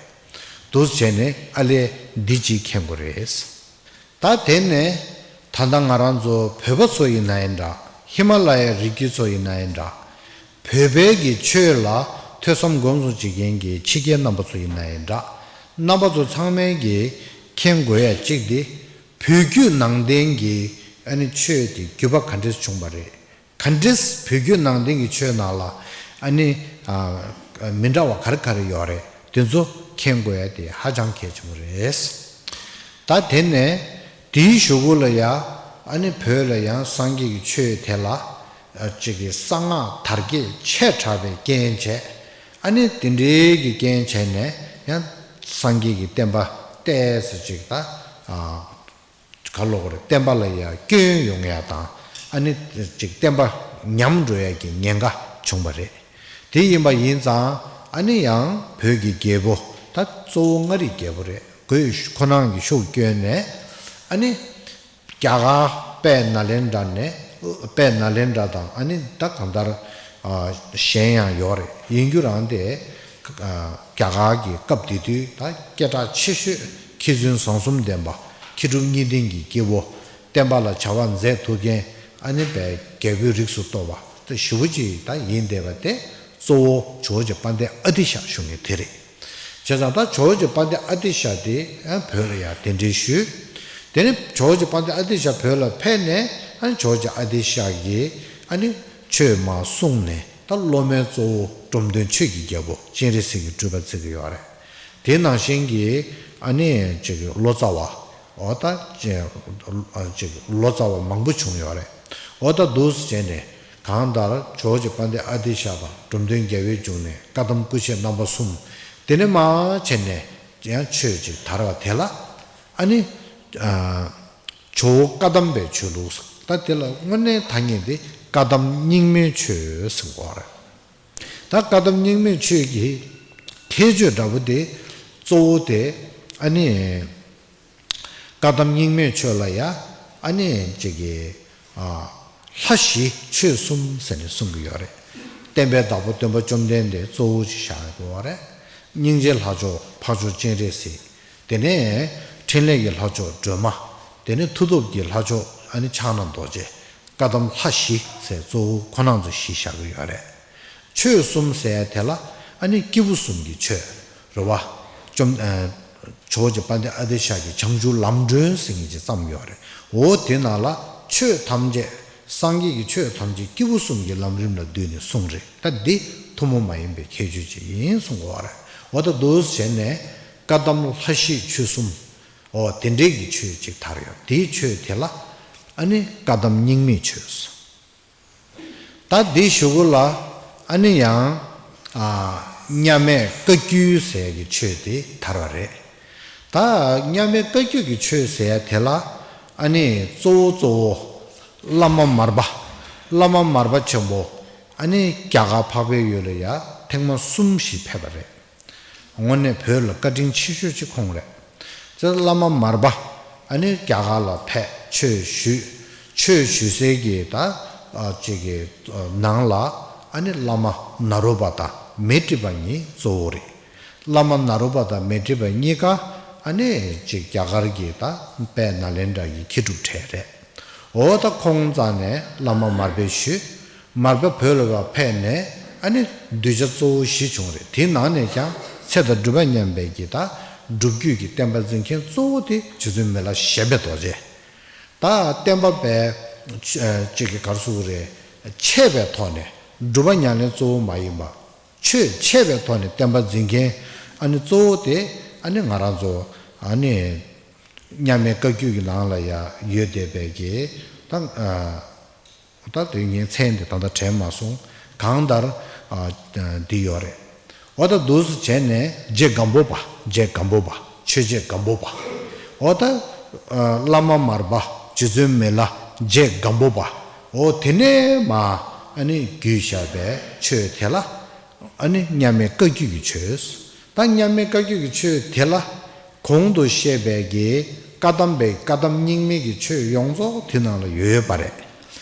འདུག་སེ་བྱས་ནས་ཨ་ལས་འདི་གཅིག་མཁྱེན་དགོས་རེད། ད་དེ་ནས་ད་ལྟ་ང་རང་ཚོ་བོད་པ་ཚོ་ཡིན་ན་ཡང་འདྲ། ཧི་མ་ལ་ཡའི་རི་རྒྱུད་ཚོ་ཡིན་ན་ཡང་འདྲ། བོད་པའི་གི་ཆོས་ལ་ཐོས་བསམ་སྒོམ་གསུམ་བྱེད་མཁན་གྱི་ཕྱི་རྒྱལ་རྣམ་པ་ཚོ་ཡིན་ན་ཡང་འདྲ། རྣམ་པ་ཚོ་ཚང་མས་གི་མཁྱེན་དགོས་ཡ་གཅིག་དེ་བོད་བརྒྱུད་ནང་བསྟན་གྱི་ཨ་ནི་ཆོས་དེ་བརྒྱུད་པ་ག་འདྲས་བྱུང་བ་རེད། ག་འདྲས་བོད་བརྒྱུད་ནང་བསྟན་གྱི་ཆོས་ནང་ལ་ཨ་ནི་ཨ་མི་འདྲ་བ་ག་རེ་ག་རེ་ཡོད་རེད། དེ་ཚོ་མཁྱེན་དགོས་ཡ་དེ་ཧ་ཅང་གལ་ཆེན་པོ་རེད། ད་དེ་ནས་དེའི་གཞུག་གུ་ལ་ཡ་ཨ་ནི་བོད་ལ་ཡང་སངས་རྒྱས་ཀྱི་ཆོས་དེ་ལ་ཨ་ཅིག་གི་གསང་སྔགས་དར་རྒྱས་ཆེ་དྲགས་པའི་རྐྱེན་བྱས། ཨ་ནི་དེ་འདྲའི་གི་རྐྱེན་བྱས་ནས་ཡང་སངས་རྒྱས་ཀྱི་བསྟན་པ་ཏོག་ཙམ་ཅིག་ད་ཨ་ག་ལབ་དགོས་རེད། བསྟན་པ་ལ་ཡ་སྐྱོན་ཡོང་ཡ་དང་ ཨ་ནི་ཅིག་བསྟན་པ་ཉམས་འགྲོ་ཡ་གི་ཉེན་ཁ་བྱུང་བ་རེད། དེ་ཡིན་པ་ཡིན་ཙང་ཨ་ནི་ཡང་བོད་ཀྱི་རྒྱལ་པོ་ད་གཙོ་བོ་མངའ་རིས་རྒྱལ་པོ་རེད། ཁོས་ཁོ་རང་གི་ཤུགས་བསྐྱོན་ནས་ཨ་ནི། རྒྱ་གར་དཔལ་ནཱ་ལེནྡྲ་ནས་དཔལ་ནཱ་ལེནྡྲ་དང་ཨ་ནི་ད་གང་ལྟར་ཨ་གཞན་ཡང་ཡོད་རེད། ཡིན་རྒྱུ་རང་དེ་ཨ་རྒྱ་གར་གྱི་སྐབས་དེ་དུས་ད་སྐད་གྲགས་ཆེ་ཤོས་མཁས་བཙུན་བཟང་གསུམ་ལྡན་པ་མཁས་གྲུབ་གཉིས་ལྡན་གྱི་སྐྱེ་བོ་བསྟན་པ་ལ་བྱ་བ་མཛད་ཐུབ་མཁན་ཨ་ནི་དཔལ་རྒྱལ་པོའི་རིགས་སུ་གཏོགས་པ་ད་ཞེ་པོ་ཅིག་ད་ཡིན་བསྡད་པ་དེ་གཙོ་བོ་ཇོ་བོ་རྗེ་དཔལ་ལྡན་ཨ་ཏི་ཤ་ཞུ་མཁན་དེ་རེད། བྱས་ཙང་ད་ཇོ་བོ་རྗེ་དཔལ་ལྡན་ཨ་ཏི་ཤ་དེ་ཨ་བོད་ལ་ཡང་གདན་འདྲེན་ཞུས། དེ་ནས་ཇོ་བོ་རྗེ་དཔལ་ལྡན་ཨ་ཏི་ཤ་བོད་ལ་ཕེབས་ནས་ཨ་ཇོ་བོ་རྗེ་ཨ་ཏི་ཤ་གིས་ཨ་ནི་ཆོས་མར་གསུངས་ནས་ད་སློབ་མའི་གཙོ་བོ་འབྲོམ་སྟོན་ཆོས་ཀྱི་རྒྱལ་པོ་སྤྱན་རས་གཟིགས་ཀྱི་སྤྲུལ་པ་བརྩི་གི་ཡོད་རེད། དེ་ནང་བཞིན་གྱི་ཨ་ནི་ཅིག་ལོ་ཙཱ་བ་འོ་ད་ཅིག་ལོ་ཙཱ་བ་མང་པོ་བྱུང་ཡོད་རེད། འོ་ད་འདུག་སེ་བྱས་ནས། གང་ལྟར་ཇོ་བོ་རྗེ་དཔལ་ལྡན་ཨ་ཏི་ཤ་དང་འབྲོམ་སྟོན་རྒྱལ་བའི་འབྱུང་གནས་བཀའ་གདམས་སྐུ་མཆེད་རྣམ་པ་གསུམ། དེ་ནས་མར་བྱས་ནས་ཡང་ཆོས་ཅིག་དར་བ་དེ་ལ་ཨ་ནི་ཨ་ཇོ་བོ་བཀའ་གདམས་པའི་ཆོས་ལུགས་ཟེར། ད་དེ་ལ་དངོས་གནས་ཐ་སྙད་དེ་བཀའ་གདམས་རྙིང་མའི་ཆོས་ཟེར་གོ་རེད། ད་བཀའ་གདམས་རྙིང་མའི་ཆོས་ཀྱི་ཁྱད་ཆོས་འདྲ་པོ་དེ་གཙོ་བོ་དེ་ཨ་ནི། བཀའ་གདམས་རྙིང་མའི་ཆོས་ལ་ཡ་ཨ་ནི་ཅིག་གི་ཨ་ལྷ་བཞི་ཆོས་གསུམ་ཟེར་ནས་གསུང་གི་ཡོད་རེད། བསྟན་པའི་བདག་པོ་སྟོན་པ་བཅོམ་ལྡན་འདས་གཙོ་བོ་ཅིག་བཞག་ཡོད་རེད། སྙིང་རྗེའི་ལྷ་མཆོག་འཕགས་མཆོག་སྤྱན་རས་གཟིགས། དེ་ནས་ཕྲིན་ལས་ཀྱི་ལྷ་མཆོག་སྒྲོལ་མ། དེ་ནས་མཐུ་སྟོབས་ཀྱི་ལྷ་མཆོག་ཨ་ནི་ཕྱག་ན་རྡོ་རྗེ། བཀའ་གདམས་ལྷ་བཞི་ཟེར་གཙོ་བོ་ཁོ་རང་ཚོ་བཞི་བཞག་གི་ཡོད་རེད། ཆོས་གསུམ་ཟེར་དེ་ལ་ཨ་ནི་སྐྱེས་བུ་གསུམ་གྱི་ཆོས་རེད་བ། བཅོམ་ཨ་ཇོ་བོ་རྗེ་དཔལ་ལྡན་ཨ་ཏི་ཤ་གིས་བྱང་ཆུབ་ལམ་སྒྲོན་ཟེར་མཁན་ཅིག་བརྩམས་ཡོད་རེད། འོ་དེ་ནང་ལ་ཆོས་ཐམས་ཅད་སངས་རྒྱས་ཀྱི་ཆོས་ཐམས་ཅད་སྐྱེས་བུ་གསུམ་གྱི་ལམ་རིམ་ལ་བསྡུས་ནས་གསུངས་རེད། ད་འདི་ཐུན་མོང་མ་ཡིན་པའི་ཁྱད་ཆོས་ཅིག་ཡིན་གསུང་གི་ཡོད་རེད། འོ་ད་འདུག་སེ་བྱས་ནས་བཀའ་གདམས་ལྷ་བཞི་ཆོས་གསུམ། འོ་དེ་འདྲའི་གི་ཆོས་ཅིག་དར་ཡོད། དེའི་ཆོས་དེ་ལ་ཨ་ནི་བཀའ་གདམས་རྙིང་མའི་ཆོས། ད་འདི་གཞུག་གུ་ལ་ཨ་ནི་ཡང་ཨ་མཉམ་མེད་བཀའ་བརྒྱུད་ཟེར་གྱི་ཆོས་དེ་དར་བ་རེད། ད་མཉམ་མེད་བཀའ་བརྒྱུད་ཀྱི་ཆོས་ཟེར་དེ་ལ་ཨ་ནི་གཙོ་བོ་གཙོ་བོ་བླ་མ་མར་པ། བླ་མ་མར་པ་ཆེན་པོ་ཨ་ནི་རྒྱ་གར་འཕགས་པའི་ཡུལ་ལ་ཡ་ཐེངས་མ་གསུམ་ཞིག་ཕེབས་པ་རེད། དངོས་གནས་བོད་ལ་བཀའ་དྲིན་ཆེ་ཤོས་གཅིག་ཁོང་རེད། ཙེ་བླ་མ་མར་པ་ཨ་ནི་རྒྱ་གར་ལ་ཕེབས་ཆོས་ཞུས། ཆོས་ཞུས་སའི་གི་ད་ཨ་ཅིག་གི་ནང་ལ་ཨ་ནི་བླ་མ་ནཱ་རོ་པ་དང་མཻ་ཏྲི་པ་གཉིས་གཙོ་བོ་རེད། བླ་མ་ནཱ་རོ་པ་དང་མཻ་ཏྲི་པ་གཉིས་ཀ་ཨ་ནི་ཅིག་རྒྱ་གར་གྱི་ད་དཔལ་ནཱ་ལེནྡྲ་གི་མཁས་གྲུབ་གྲས་རེད། འོ་ད་ཁོང་རྩ་ནས་བླ་མ་མར་པས་ཞུས། མར་པ་བོད་ལ་བ་ཕེབས་ནས་ཨ་ནི་གདུལ་བྱ་གཙོ་བོ་བཞི་བྱུང་རེད། དེའི་ནང་ནས་ཀྱང་ཚེ་དང་སྒྲུབ་པ་མཉམ་པའི་གི་ད་སྒྲུབ་བརྒྱུད་ཀྱི་བསྟན་པ་འཛིན་མཁན་གཙོ་བོ་དེ་རྗེ་བཙུན་མི་ལ་གཞོན་པའི་རྡོ་རྗེ། ད་བསྟན་པ་པའི་ཅིག་གི་གར་སུ་རེད། ཆད་པའི་ཐོག་ནས་སྒྲུབ་པ་ཉམས་ལེན་གཙོ་བོ་མ་ཡིན་པ། ཆོས་འཆད་པའི་ཐོག་ནས་བསྟན་པ་འཛིན་མཁན་ཨ་ནི་གཙོ་བོ་དེ་ཨ་ནི་ང་རང་ཚོ་ཨ་ནི་མཉམ་མེད་བཀའ་བརྒྱུད་ཀྱི་ནང་ལ་ཡ་ཡོད་བསྡད་པའི་གི་ད་ད་དེ་ངའི་མཚན་དེ་ད་ལྟ་དྲན་མ་སོང་། གང་ལྟར་འདི་ཡོད་རེད། འོ་ད་འདུག་སེ་བྱས་ནས་རྗེ་སྒམ་པོ་པ། རྗེ་སྒམ་པོ་པ། ཆོས་རྗེ་སྒམ་པོ་པ། འོ་ད་བླ་མ་མར་པ་རྗེ་བཙུན་མི་ལ་རྗེ་སྒམ་པོ་པ། འོ་དེ་ནས་མ་ཨ་ནི་བརྒྱུད་བཞག་པའི་ཆོས་དེ་ལ་ཨ་ནི་མཉམ་མེད་བཀའ་བརྒྱུད་ཀྱི་ཆོས། ད་མཉམ་མེད་བཀའ་བརྒྱུད་ཀྱི་ཆོས་དེ་ལ་གོང་དུ་བཤད་པའི་གི་བཀའ་གདམས་པའི་བཀའ་གདམས་རྙིང་མའི་གི་ཆོས་ཡོངས་རྫོགས་དེ་ནང་ལ་ཡོད་པ་རེད།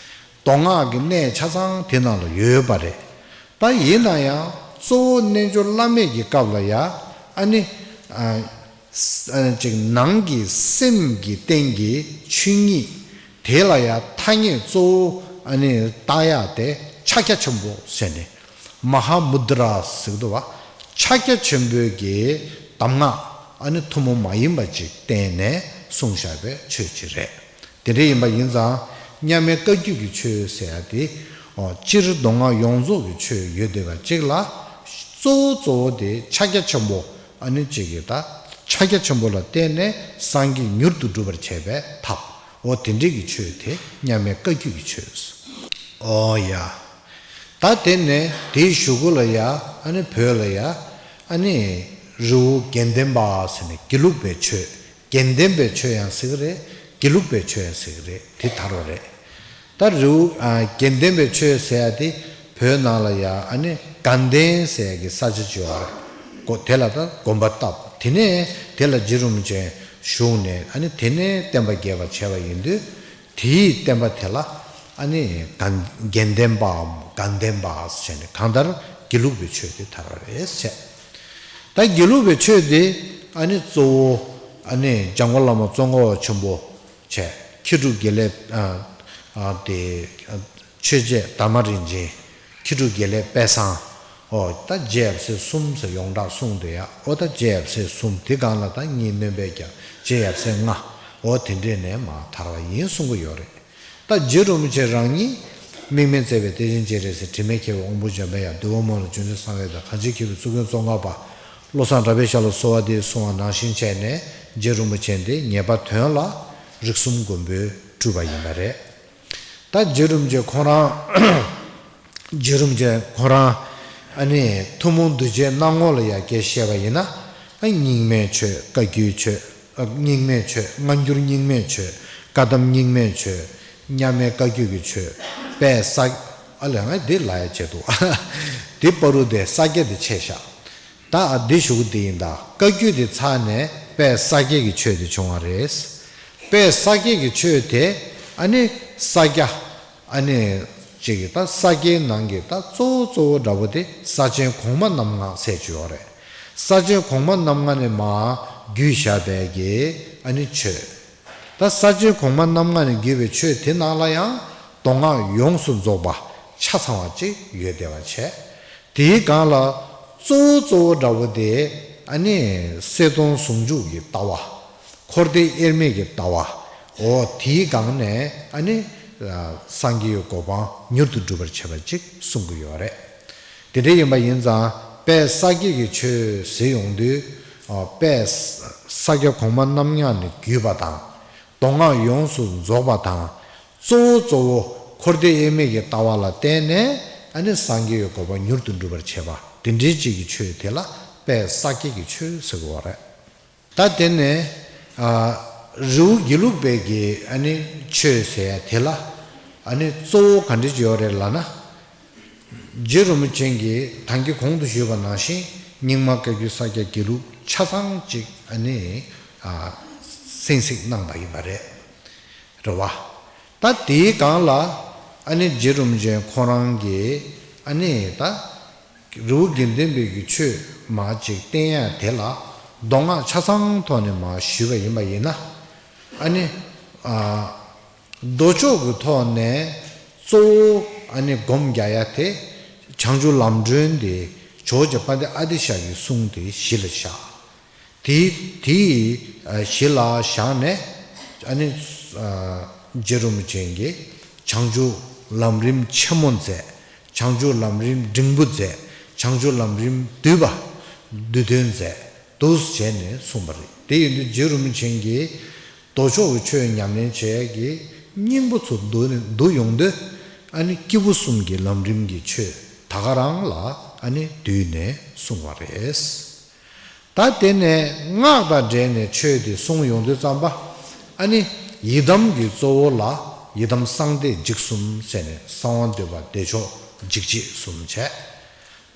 མདོ་སྔགས་ཀྱི་གནད་ཆ་ཚང་དེ་ནང་ལ་ཡོད་པ་རེད། ད་ཡིན་ན་ཡང་གཙོ་བོ་རྣལ་འབྱོར་བླ་མེད་ཀྱི་སྐབས་ལ་ཡ་ཨ་ནི་ཨ་ཨ་ཅིག་ནང་གི་སེམས་ཀྱི་སྟེང་གི་ཆོས་ཉིད་དེ་ལ་ཡ་ཐ་སྙད་གཙོ་བོ་ཨ་ནི་བཏགས་ཡག་དེ་ཕྱག་རྒྱ་ཆེན་པོ་ཟེར་ནས། མ་ཧཱ་མུ་དྲ་ཟེར་གི་འདུག་བ། ཕྱག་རྒྱ་ཆེན་པོའི་གི་གདམས་ངག་ཨ་ནི་ཐུན་མོང་མ་ཡིན་པ་ཅིག་བསྟན་ནས་གསུངས་བཞག་པའི་ཆོས་ཅིག་རེད། དེ་འདྲ་ཡིན་པ་ཡིན་ཙང་མཉམ་མེད་བཀའ་བརྒྱུད་ཀྱི་ཆོས་ཟེར་ཡ་དེ། ཨོ་སྤྱིར་མདོ་སྔགས་ཡོངས་རྫོགས་ཀྱི་ཆོས་ཡོད་བསྡད་པ་ཅིག་ལ། གཙོ་བོ་གཙོ་བོ་དེ་ཕྱག་རྒྱ་ཆེན་པོ་ཨ་ནི་ཅིག་གི་ད་ཕྱག་རྒྱ་ཆེན་པོ་ལ་བརྟེན་ནས་སངས་རྒྱས་མྱུར་དུ་འགྲུབ་པར་བྱེད་པའི་ཐབས། འོ་དེ་འདྲའི་གི་ཆོས་དེ་མཉམ་མེད་བཀའ་བརྒྱུད་ཀྱི་ཆོས། ཨོ་ཡ། ད་དེ་ནས་དེའི་གཞུག་གུ་ལ་ཡ་ཨ་ནི་བོད་ལ་ཡ་ཨ་ནི་རི་བོ་དགེ་ལྡན་པ་ཟེར་ནས་དགེ་ལུགས་པའི་ཆོས། དགེ་ལྡན་པའི་ཆོས་ཡང་ཟེར་གི་རེད། དགེ་ལུགས་པའི་ཆོས་ཡང་ཟེར་གི་རེད། དེ་དར་བ་རེད། ད་རི་བོ་ཨ་དགེ་ལྡན་པའི་ཆོས་ཟེར་ཡ་དེ་བོད་ནང་ལ་ཡ་ཨ་ནི་དགའ་ལྡན་ཟེར་ཡ་གི་ས་ཆ་ཅིག་ཡོད་རེད། གོ་དེ་ལ་ད་དགོན་པ་བཏབ། དེ་ནས་དེ་ལ་རྗེ་རིན་པོ་ཆེ་བཞུགས་ནས་ཨ་ནི་དེ་ནས་བསྟན་པ་རྒྱས་པར་བྱས་པ་ཡིན་དུས། དེའི་བསྟན་པ་དེ་ལ་ཨ་ནི་དགའ་དགེ་ལྡན་པའམ་དགའ་ལྡན་པ་ཟེར་ནས་གང་ལྟར་དགེ་ལུགས་པའི་ཆོས་དེ་དར་བ་རེད་བྱས། ད་དགེ་ལུགས་པའི་ཆོས་དེ་ཨ་ནི་གཙོ་བོ་ཨ་ནི་འཇམ་མགོན་བླ་མ་ཙོང་ཁ་པ་ཆེན་པོ་བྱས། མཁས་གྲུབ་དགེ་ལེགས་ཨ་ཨ་དེ་ཨ་ཆོས་རྗེ་དར་མ་རིན་ཆེན། མཁས་གྲུབ་དགེ་ལེགས་དཔལ་བཟང་། ཨོ་ད་རྗེ་ཡབ་སྲས་གསུམ་ཟེར་ཡོངས་གྲགས་གསུངས་དེ་ཡ། ཨོ་ད་རྗེ་ཡབ་སྲས་གསུམ་དེ་སྒང་ལ་ད་གཉིས་སྨོན་པའི་རྒྱ། རྗེ་ཡབ་སྲས་ལྔ། ཨོ་དེ་འདྲས་ནས་མར་དར་བ་ཡིན་གསུང་གི་ཡོད་རེད། ད་རྗེ་རིན་པོ་ཆེ་རང་ཉིད་དམིགས་མེད་བརྩེ་བའི་གཏེར་ཆེན་སྤྱན་རས་གཟིགས། དྲི་མེད་མཁྱེན་པའི་དབང་པོ་འཇམ་པའི་དབྱངས། འདུལ་བ་མང་ལ་རྗེ་བཙུན་གསང་བའི་བདག། གངས་ཅན་མཁས་པའི་གཙུག་རྒྱན་ཙོང་ཁ་པ། བློ་བཟང་གྲགས་པའི་ཞབས་ལ་གསོལ་བ་འདེབས་གསུང་བ་ནང་བཞིན་བྱས་ནས་རྗེ་རིན་པོ་ཆེ་འདི་ངེས་པ་དོན་ལ་རིགས་གསུམ་མགོན་པོས་སྤྲུལ་པ་ཡིན་པ་རེད། ད་རྗེ་རིན་པོ་ཆེ་ཁོང་རང་རྗེ་རིན་པོ་ཆེ་ཁོང་རང་ཨ་ནི་ཐུན་མོང་གདུལ་བྱའི་སྣང་ངོ་ལ་ཡ་སྐད་བཤད་པ་ཡིན་ན། ཨ་རྙིང་མའི་ཆོས། བཀའ་བརྒྱུད་ཆོས། ཨ་རྙིང་མའི་ཆོས། སྔ་འགྱུར་རྙིང་མའི་ཆོས། བཀའ་གདམས་རྙིང་མའི་ཆོས། མཉམ་མེད་བཀའ་བརྒྱུད་ཀྱི་ཆོས། དཔལ་ས། ཨ་ལས་ང་འདི་ལ་ཡ་བྱེད་འདུག་འདི་བར་དུ་དེ་ས་སྐྱ་དེ་ཆད་ཤག་ད་ཨ་འདི་ཞུ་གི་དེ་ཡིན། ད་བཀའ་བརྒྱུད་དེ་ཚར་ནས་དཔལ་ས་སྐྱའི་གི་ཆོས་དེ་བྱུང་བ་རེད། དཔལ་ས་སྐྱའི་གི་ཆོས་དེ་ཨ་ནི་ས་སྐྱ་ཨ་ནི་ཅིག་གི་ད་ས་སྐྱའི་ནང་གི་ད་གཙོ་བོ་གཙོ་བོ་འདྲ་པོ་དེ་ས་ཆེན་གོང་མ་རྣམ་ལྔ་ཟེར་གྱི་ཡོད་རེད། ས་ཆེན་གོང་མ་རྣམ་ལྔ་ནས་མར་བརྒྱུད་བཞག་པའི་གི་ཨ་ནི་ཆོས། ད་ས་ཆེན་གོང་མ་རྣམ་ལྔ་ནས་བརྒྱུད་པའི་ཆོས་དེ་ནང་ལ་ཡང་མདོ་སྔགས་ཡོངས་སུ་རྫོགས་པ་ཆ་ཚང་བ་ཅིག་ཡོད་བསྡད་པ་བྱས། དེའི་སྒང་ལ་གཙོ་བོ་གཙོ་བོ་འདྲ་པོ་དེ་ཨ་ནི་གསལ་སྟོང་ཟུང་འཇུག་གི་ལྟ་བ། འཁོར་འདས་དབྱེར་མེད་ཀྱི་ལྟ་བ། འོ་དེའི་སྒང་ནས་ཨ་ནི་སངས་རྒྱས་ཀྱི་གོ་འཕང་མྱུར་དུ་འགྲུབ་པར་བྱེད་པ་ཅིག་གསུང་གི་ཡོད་རེད། དེ་འདྲ་ཡིན་པ་ཡིན་ཙང་དཔལ་ས་སྐྱའི་གི་ཆོས་ཟེར་ཡོང་དུས། ཨ་དཔལ་ས་སྐྱ་གོང་མ་རྣམ་ལྔ་ནས་བརྒྱུད་པ་དང་། མདོ་སྔགས་ཡོངས་སུ་རྫོགས་པ་དང་། གཙོ་བོ་གཙོ་བོ་འཁོར་འདས་དབྱེར་མེད་ཀྱི་ལྟ་བ་ལ་བརྟེན་ནས་ཨ་ནི་སངས་རྒྱས་ཀྱི་གོ་འཕང་མྱུར་དུ་འགྲུབ་པར་བྱེད་པ་དེ་འདྲའི་ཅིག་གི་ཆོས་དེ་ལ་དཔལ་ས་སྐྱའི་གི་ཆོས་ཟེར་གི་ཡོད་རེད། ད་དེ་ནས་ཨ་རི་བོ་དགེ་ལུགས་པའི་གི་ཨ་ནི་ཆོས་ཟེར་ཡ་དེ་ལ་ཨ་ནི་གཙོ་བོ་ག་འདྲ་ཅིག་ཡོད་རེད་ལབ་ན། རྗེ་རིན་པོ་ཆེ་གིས་ད་གིན་གོང་དུ་ཞུས་པ་ནང་བཞིན་རྙིང་མ་བཀའ་བརྒྱུད་ས་སྐྱ་དགེ་ལུགས་ཆ་ཚང་ཅིག་ཨ་ནི་ཨ་གསན་གཟིགས་གནང་བ་ཡིན་པ་རེད། རེད་བ། ད་དེའི་སྒང་ལ་ཨ་ནི་རྗེ་རིན་པོ་ཆེ་ཁོ་རང་གིས་ཨ་ནི་ད་རི་བོ་དགེ་ལྡན་པའི་གི་ཆོས་མར་ཅིག་བསྟན་ཡ་དེ་ལ་མདོ་སྔགས་ཆ་ཚང་ཐོག་ནས་མར་ཞུས་པ་ཡིན་པ་ཡིན་ན། ཨ་ནི་ཨ་མདོ་ཕྱོགས་ཀྱི་ཐོག་ནས་གཙོ་བོ་ཨ་ནི་སྒོམ་རྒྱག་ཡ་དེ་བྱང་ཆུབ་ལམ་སྒྲོན་དེ་ཇོ་བོ་རྗེ་དཔལ་ལྡན་ཨ་ཏི་ཤ་གི་གསུང་དེ་གཞི་ལ་བཞག་དེའི་དེའི་གཞི་ལ་བཞག་ནས་ཨ་ནི་རྗེ་རིན་པོ་ཆེ་གིས་བྱང་ཆུབ་ལམ་རིམ་ཆེན་མོ་མཛད། བྱང་ཆུབ་ལམ་རིམ་འབྲིང་པོ་མཛད། བྱང་ཆུབ་ལམ་རིམ་བསྡུས་པ་བསྡུས་དོན་མཛད་འདུག་བྱས་ནས་གསུངས་པ་རེད། དེ་ཡིན་དུས་རྗེ་རིན་པོ་ཆེ་གིས་མདོ་ཕྱོགས་ཀྱི་ཆོས་ཉམས་ལེན་བྱེད་ཡས་ཀྱི་སྙིང་པོ་ཚུར་བསྡུ་བསྡུ་ཡོང་དུས་ཨ་ནི་སྐྱེས་བུ་གསུམ་གྱི་ལམ་རིམ་གྱི་ཆོས་ད་ག་རང་ལ་ཨ་ནི་བསྡུས་ནས་གསུངས་པ་རེད། ད་དེ་ནས་སྔགས་དང་འབྲེལ་ནས་ཆོས་དེ་གསུང་ཡོང་དུས་ཙམ་པ། ཨ་ནི་ཡི་དམ་གྱི་གཙོ་བོ་ལ་ཡི་དམ་གསང་བདེ་འཇིགས་གསུམ་ཟེར་ནས་གསང་བ་འདུས་པ་བདེ་མཆོག་འཇིགས་བྱེད་གསུམ་བྱས།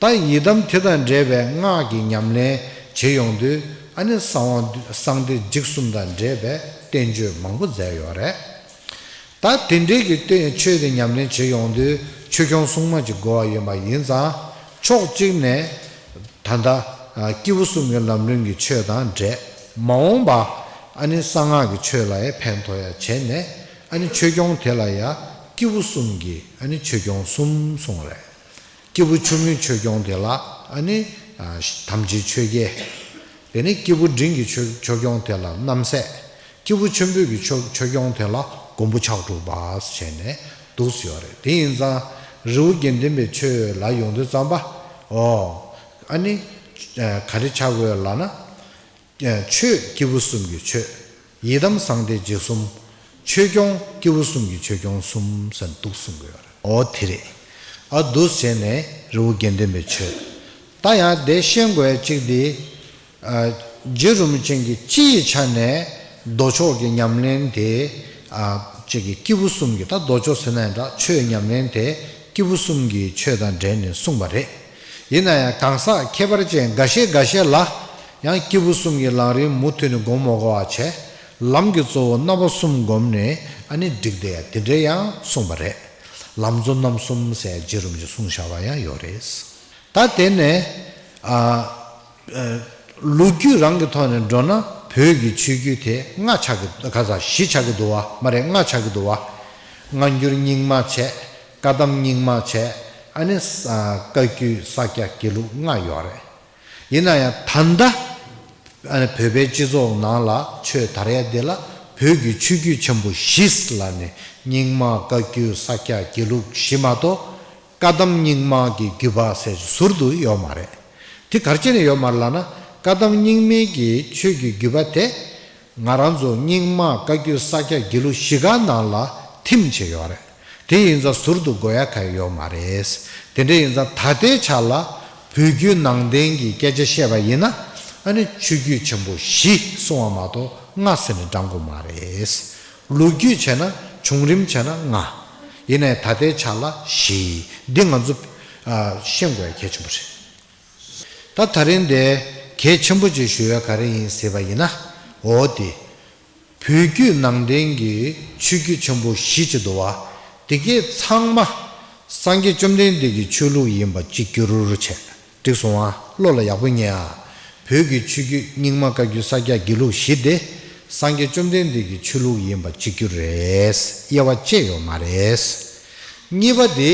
ད་ཡི་དམ་དེ་དང་འབྲེལ་བའི་སྔགས་ཀྱི་ཉམས་ལེན་བྱེད་ཡོང་དུས་ཨ་ནི་གསང་བ་འདུས་གསང་བདེ་འཇིགས་གསུམ་དང་འབྲེལ་བའི་བསྟན་བཅོས་མང་པོ་མཛད་ཡོད་རེད། ད་དེ་འདྲའི་གི་སྟེང་ཆོས་དེ་ཉམས་ལེན་བྱེད་ཡོང་དུས་ཆོས་སྐྱོང་སྲུང་མ་ཅིག་དགོས་པ་ཡིན་པ་ཡིན་ཙང་ཕྱོགས་གཅིག་ནས་ད་ལྟ་ཨ་སྐྱེས་བུ་གསུམ་གྱི་ལམ་རིམ་གྱི་ཆོས་དང་འབྲེལ་མ་འོངས་པ་ཨ་ནི་གསང་སྔགས་ཀྱི་ཆོས་ལ་ཡང་ཕན་ཐོགས་ཡ་བྱས་ནས་ཨ་ནི་ཆོས་སྐྱོང་དེ་ལ་ཡང་སྐྱེས་བུ་གསུམ་གྱི་ཨ་ནི་ཆོས་སྐྱོང་གསུམ་གསུངས་རེད། སྐྱེས་བུ་ཆུང་ངུའི་ཆོས་སྐྱོང་དེ་ལ་ཨ་ནི་ཨ་དམ་ཅན་ཆོས་རྒྱལ། དེ་ནས་སྐྱེས་བུ་འབྲིང་གི་ཆོས་ཆོས་སྐྱོང་དེ་ལ་རྣམ་སྲས། སྐྱེས་བུ་ཆེན་པོའི་གི་ཆོས་ཆོས་སྐྱོང་དེ་ལ་མགོན་པོ་ཕྱག་དྲུག་པ་ཟེར་ནས་འདུག་སེ་ཡོད་རེད། དེ་ཡིན་ཙང་རི་བོ་དགེ་ལྡན་པའི་ཆོས་ལ་ཡོང་དུས་ཙམ་པ། ཨོ། ཨ་ནི། ཨ་ག་རེ་ཆགས་དགོས་ལབ་ན། ཨ་ཆོས་སྐྱེས་བུ་གསུམ་གྱི་ཆོས། ཡི་དམ་གསང་བདེ་འཇིགས་གསུམ། ཆོས་སྐྱོང་སྐྱེས་བུ་གསུམ་གྱི་ཆོས་སྐྱོང་གསུམ་ཟེར་འདུག་གསུང་གི་ཡོད་རེད། ཨོ་དེ་རེད། ཨ་འདུག་བྱས་ནས་རི་བོ་དགེ་ལྡན་པའི་ཆོས། ད་ཡང་དེ་ཤེས་དགོས་ཡ་གཅིག་དེ། ཨ་རྗེ་རིན་པོ་ཆེ་གིས་སྤྱིའི་ཆ་ནས་མདོ་ཕྱོགས་ཀྱི་ཉམས་ལེན་དེ་ ཨ་ཅིག་གི་སྐྱེས་བུ་གསུམ་གྱི་ད་མདོ་ཕྱོགས་ཟེར་ན་ཡང་འདྲ། ཆོས་ཉམས་ལེན་དེ་སྐྱེས་བུ་གསུམ་གྱི་ཆོས་དང་འབྲེལ་ནས་གསུངས་པ་རེད། ཡིན་ན་ཡང་གང་ཟག་ཁྱད་པར་ཅན་འགའ་ཤས་འགའ་ཤས་ལ་ཡང་སྐྱེས་བུ་གསུམ་གྱི་ལམ་རིམ་མུ་མཐུད་ནས་སྒོམ་མ་དགོས་པ་བྱས། ལམ་གྱི་གཙོ་བོ་རྣམ་པ་གསུམ་བསྒོམས་ནས་ཨ་ནི་འགྲིག་བསྡད་ཡ་དེ་འདྲ་ཡང་གསུངས་པ་རེད། ལམ་གཙོ་རྣམ་གསུམ་ཟེར་རྗེ་རིན་པོ་ཆེས་གསུངས་བཞག་པ་ཡང་ཡོད་རེད། ད་དེ་ནས་ཨ། ལོ་རྒྱུས་རང་གི་ཐོག་ནས་འགྲོ་ན་བོད་ཀྱི་ཆོས་བརྒྱུད་དེ་ལྔ་ཆགས་ཀྱི་ག་ས་བཞི་ཆགས་ཀྱི་འདུག་བ། མ་རེད། ལྔ་ཆགས་ཀྱི་འདུག་བ། སྔ་འགྱུར་རྙིང་མ་བྱས། བཀའ་གདམས་རྙིང་མ་བྱས། ཨ་ནི་ས་བཀའ་བརྒྱུད་ས་སྐྱ་དགེ་ལུགས་ལྔ་ཡོད་རེད། ཡིན་ན་ཡང་ད་ལྟ་ཨ་ནི་བོད་པའི་སྤྱི་ཚོགས་ནང་ལ་ཆོས་དར་ཡ་དེ་ལ་བོད་ཀྱི་ཆོས་བརྒྱུད་ཆེན་པོ་བཞི་ལ་ནི་རྙིང་མ་བཀའ་བརྒྱུད་ས་སྐྱ་དགེ་ལུགས་བཞི་མ་གཏོགས། བཀའ་གདམས་རྙིང་མ་གི་བརྒྱུད་པ་ཟེར་ཟུར་དུ་ཡོད་མ་རེད། དེ་ག་རེ་བྱས་ནས་ཡོད་མ་རེད་ལབ་ན། བཀའ་གདམས་རྙིང་མའི་གི་ཆོས་ཀྱི་བརྒྱུད་པ་དེ་ང་རང་ཚོ་རྙིང་མ་བཀའ་བརྒྱུད་ས་སྐྱ་དགེ་ལུགས་བཞི་ཀ་ནང་ལ་ཐིམ་བྱས་ཡོད་རེད། དེ་ཡིན་ཙང་ཟུར་དུ་འགོད་ཡ་ག་ཡོད་མ་རེད། དེ་འདྲ་ཡིན་ཙང་ད་ལྟའི་ཆ་ལ་བོད་བརྒྱུད་ནང་བསྟན་གྱི་སྐད་ཆ་བཤད་པ་ཡིན་ན། ཨ་ནི་ཆོས་བརྒྱུད་ཆེན་པོ་བཞི་གསུང་བ་མ་གཏོགས་ལྔ་ཟེར་ནས་བགྲང་དགོས་མ་རེད། ལོ་རྒྱུས་བྱས་ན་བྱུང་རིམ་བྱས་ན་ལྔ། ཡིན་ནའི་ད་ལྟའི་ཆ་ལ་བཞི། འདི་ང་ཚོ་ཨ་ཤེས་དགོས་ཡ་གལ་ཆེན་པོ་རེད། ད་ད་རིང་འདི་གལ་ཆེན་པོ་ཅིག་ཞུ་ཡ་ག་རེ་ཡིན་ཟེར་བ་ཡིན་ན། འོ་དེ། བོད་བརྒྱུད་ནང་བསྟན་གྱི་ཆོས་བརྒྱུད་ཆེན་པོ་བཞི་ཅིག་འདུག་བ། དེ་གའི་ཚང་མ་སངས་རྒྱས་བཅོམ་ལྡན་འདས་ཀྱི་ཆོས་ལུགས་ཡིན་པ་གཅིག་གྱུར་བྱས། འགྲིག་སོང་ང་། བློ་ལ་ཡག་པོ་ངེས་ཨ། བོད་ཀྱི་ཆོས་བརྒྱུད་རྙིང་མ་བཀའ་བརྒྱུད་ས་སྐྱ་དགེ་ལུགས་བཞི་དེ་སངས་རྒྱས་བཅོམ་ལྡན་འདས་ཀྱི་ཆོས་ལུགས་ཡིན་པ་གཅིག་གྱུར་རེད། དབྱེ་བ་བཅད་ཡོད་མ་རེད། གཉིས་པ་དེ།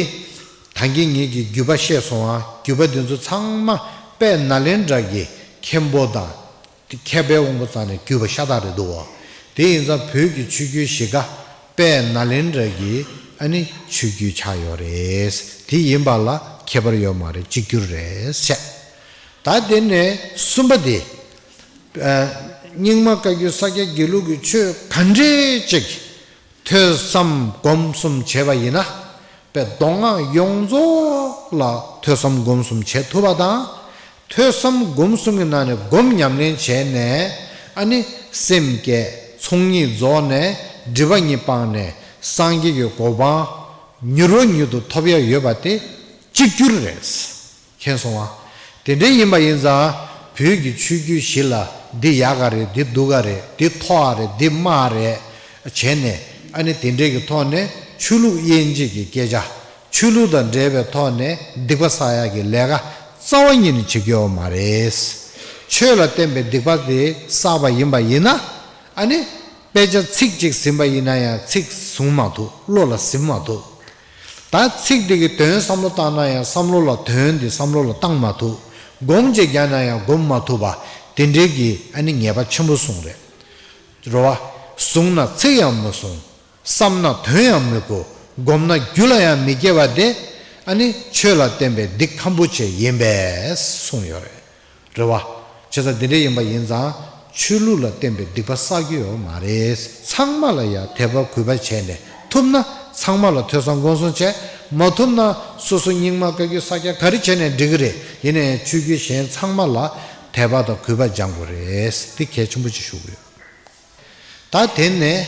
ད་གིན་ངེད་ཀྱིས་བརྒྱུད་པ་བཤད་སོང་ང་། བརྒྱུད་པ་འདི་ཚོ་ཚང་མ་དཔལ་ནཱ་ལེནྡྲ་གི་མཁན་པོ་དང་། དེ་མཁས་པའི་དབང་པོ་རྩ་ནས་བརྒྱུད་པ་ཤ་སྟག་རེད་འདུག་བ། དེ་ཡིན་ཙང་བོད་ཀྱི་ཆོས་བརྒྱུད་བཞི་ཀ་དཔལ་ནཱ་ལེནྡྲ་གི་ཨ་ནི་ཆོས་བརྒྱུད་ཆགས་ཡོད་རེད། དེ་ཡིན་པ་ལ་ཁྱད་པར་ཡོད་མ་རེད། གཅིག་གྱུར་རེད་བཤད། ད་དེ་ནས་གསུམ་པ་དེ། ཨ། རྙིང་མ་བཀའ་བརྒྱུད་ས་སྐྱ་དགེ་ལུགས་ཀྱི་ཆོས་ག་འདྲས་ཅིག་ཐོས་བསམ་སྒོམ་གསུམ་བྱས་པ་ཡིན་ན། དཔེ་མདོ་སྔགས་ཡོངས་རྫོགས་ལ་ཐོས་བསམ་སྒོམ་གསུམ་བྱེད་ཐུབ་པ་དང་། ཐོས་བསམ་སྒོམ་གསུམ་གྱི་ནང་ནས་སྒོམ་ཉམས་ལེན་བྱས་ནས། ཨ་ནི་སེམས་བསྐྱེད། ཚོགས་གཉིས་རྫོགས་ནས་སྒྲིབ་པ་གཉིས་སྤངས་ནས་སངས་རྒྱས་ཀྱི་གོ་འཕང་མྱུར་བ་མྱུར་དུ་ཐོབ་ཡ་ཡོད་པ་དེ་གཅིག་གྱུར་རེད། མཁྱེན་སོང་ང་། དེ་འདྲ་ཡིན་པ་ཡིན་ཙང་། བོད་ཀྱི་ཆོས་བརྒྱུད་བཞི་ལ་འདི་ཡག་ག་རེད། འདི་སྡུག་ག་རེད། འདི་མཐོ་བ་རེད། འདི་དམའ་བ་རེད་བྱས་ནས། ཨ་ནི་དེ་འདྲའི་གི་ཐོག་ནས་ཆོས་ལུགས་དབྱེ་འབྱེད་ཀྱི་སྐད་ཆ། ཆོས་ལུགས་དང་འབྲེལ་བའི་ཐོག་ནས་སྡིག་པ་བསགས་ཡག་གི་ལས་ཀ་རྩ་བ་ཉིད་ནས་བྱེད་ཀྱི་ཡོད་མ་རེད། ཆོས་ལ་བརྟེན་པའི་སྡིག་པ་དེ་བསགས་པ་ཡིན་པ་ཡིན་ན། ཨ་ནི་དཔེ་ཆ་ཚིག་གཅིག་ཟིན་པ་ཡིན་ན་ཡང་ཚིག་བཟུང་མ་ཐུབ། བློ་ལ་ཟིན་མ་ཐུབ། ད་ཚིག་དེ་གི་དོན་བསམ་བློ་བཏང་ན་ཡང་བསམ་བློ་ལ་དོན་དེ་བསམ་བློ་ལ་བཏང་མ་ཐུབ། སྒོམ་ཅིག་རྒྱག་ན་ཡང་སྒོམ་མ་ཐུབ་པ། དེ་འདྲའི་གི་ཨ་ནི་ཉེས་པ་ཆེན་པོ་གསུངས་རེད། རེད་བ། བཟུང་ན་ཚིག་ཡང་མི་བཟུང་། བསམ་ན་དོན་ཡང་མི་གོ། སྒོམ་ན་རྒྱུད་ལ་ཡང་མི་སྐྱེ་བ་དེ། ཨ་ནི་ཆོས་ལ་བརྟེན་པའི་སྡིག་ཁམ་པོ་ཆེ་ཡིན་པས་གསུངས་ཡོད་རེད། རེད་བ། བྱས་ཙང་འདི་འདྲ་ཡིན་པ་ཡིན་ཙང་། ཆོས་ལུགས་ལ་བརྟེན་པའི་སྡིག་པ་བསགས་རྒྱུ་ཡོད་མ་རེད། ཚང་མ་ལ་ཡང་དད་པ་གུས་པ་བྱས་ནས། ཐུབ་ན་ཚང་མ་ལ་ཐོས་བསམ་སྒོམ་གསུམ་བྱས། མ་ཐུབ་ན་སོ་སོ་རྙིང་མ་བཀའ་བརྒྱུད་ས་སྐྱ་ག་རེ་བྱས་ནས་འགྲིག་གི་རེད། ཡིན་ནའི་ཆོས་བརྒྱུད་གཞན་ཚང་མ་ལ་དད་པ་དང་གུས་པ་སྦྱང་དགོས་རེད། འདི་གལ་ཆེན་པོ་ཅིག་ཞུ་གི་ཡོད། ད་དེ་ནས།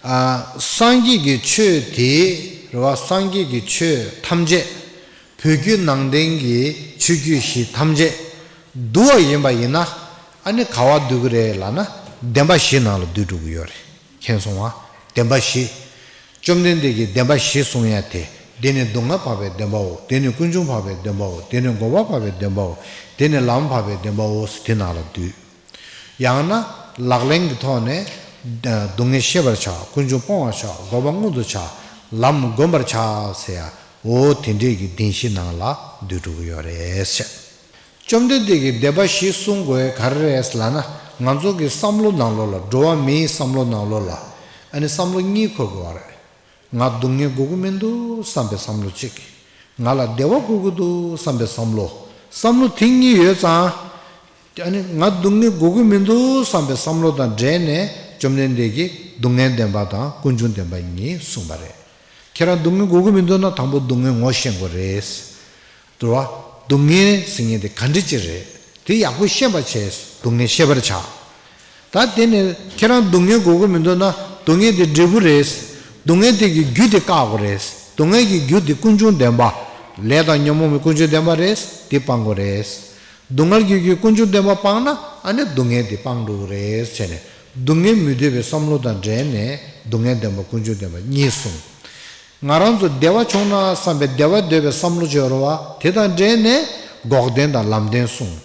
ཨ། སངས་རྒྱས་ཀྱི་ཆོས་དེ། རེད་བ། སངས་རྒྱས་ཀྱི་ཆོས་ཐམས་ཅད། བོད་བརྒྱུད་ནང་བསྟན་གྱི་ཆོས་བརྒྱུད་བཞི་ཐམས་ཅད་བསྡུ་བ་ཡིན་པ་ཡིན་ན། ཨ་ནི་ག་བ་བསྡུ་གི་རེད་ལབ་ན། བདེན་པ་བཞི་ནང་ལ་བསྡུ་འགྲོ་གི་ཡོད་རེད། མཁྱེན་སོང་ང་། བདེན་པ་བཞི། བཅོམ་ལྡན་འདས་ཀྱིས་བདེན་པ་བཞི་གསུང་ཡ་དེ། འདི་ནི་སྡུག་བསྔལ་འཕགས་པའི་བདེན་པའོ། འདི་ནི་ཀུན་འབྱུང་འཕགས་པའི་བདེན་པའོ། འདི་ནི་འགོག་པ་འཕགས་པའི་བདེན་པའོ། འདི་ནི་ལམ་འཕགས་པའི་བདེན་པའོ་ཟེར་དེ་ནང་ལ་བསྡུས། ཡང་ན་ལག་ལེན་གྱི་ཐོག་ནས། སྡུག་བསྔལ་ཤེས་པར་བྱ། ཀུན་འབྱུང་སྤོང་བར་བྱ། འགོག་པ་སྔོན་དུ་བྱ། ལམ་བསྒོམ་པར་བྱ་ཟེར་ཡ། འོ་དེ་འདྲས་ཀྱི་བདེན་བཞི་ནང་ལ་བསྡུས་འགྲོ་གི་ཡོད་རེད་ཟེར། བཅོམ་ལྡན་འདས་ཀྱིས་བདེན་པ་བཞི་གསུང་དགོས་ག་རེ་རེད་ལབ་ན། ང་ཚོ་གི་བསམ་བློ་ནང་ལོགས་ལ། འགྲོ་བ་མིའི་བསམ་བློ་ནང་ལོགས་ལ། ཨ་ནི་བསམ་བློ་གཉིས་འཁོར་དགོས་པ་རེད། ང་སྡུག་བསྔལ་དགོས་ཀྱི་མི་འདུག་བསམ་པའི་བསམ་བློ་གཅིག་ང་ལ་བདེ་བ་དགོས་ཀྱི་འདུག་བསམ་པའི་བསམ་བློ། བསམ་བློ་དེ་གཉིས་ཡོད་ཙང་། ཨ་ནི་ང་སྡུག་བསྔལ་དགོས་ཀྱི་མི་འདུག་བསམ་པའི་བསམ་བློ་དང་འབྲེལ་ནས། བཅོམ་ལྡན་འདས་ཀྱིས་སྡུག་བསྔལ་བདེན་པ་དང་ཀུན་འབྱུང་བདེན་པ་གཉིས་གསུངས་པ་རེད། ཁྱེད་རང་སྡུག་བསྔལ་དགོས་ཀྱི་མི་འདུག་ན། དང་པོ་སྡུག་བསྔལ་ངོ་ཤེས་དགོས་རེད། འདུག་བ། སྡུག་བསྔལ་ཟེར་མཁན་དེ་ག་འདྲ་ཅིག་རེད། དེ་ཡག་པོ་ཤེས་པ་བྱས། སྡུག་བསྔལ་ཤེས་པར་བྱ། ད་དེ་ནས་ཁྱེད་རང་སྡུག་བསྔལ་དགོས་ཀྱི་མི་འདུག་ན། སྡུག་ སྡུག་བསྔལ་དེ་འབྲས་བུ་རེད། སྡུག་བསྔལ་དེ་གི་རྒྱུ་དེ་བཀག་དགོས་རེད། སྡུག་བསྔལ་གྱི་རྒྱུ་དེ་ཀུན་འབྱུང་བདེན་པ། ལས་དང་ཉོན་མོངས་པའི་ཀུན་འབྱུང་བདེན་པ་རེད། དེ་སྤང་དགོས་རེད། སྡུག་བསྔལ་གྱི་རྒྱུ་ཀུན་འབྱུང་བདེན་པ་སྤངས་ན་ཨ་ནི་སྡུག་བསྔལ་དེ་སྤང་འགྲོ་གི་རེད་ཟེར་ནས། སྡུག་བསྔལ་མི་འདོད་པའི་བསམ་བློ་དང་འབྲེལ་ནས་སྡུག་བསྔལ་བདེན་པ་ཀུན་འབྱུང་བདེན་པ་གཉིས་གསུངས། ང་རང་ཚོ་བདེ་བ་བྱུང་ན་བསམ་པའི་བདེ་བ་འདོད་པའི་བསམ་བློ་བྱེད་རོ་བ་དེ་དང་འབྲེལ་ནས་འགོག་བདེན་དང་ལམ་བདེན་གསུངས།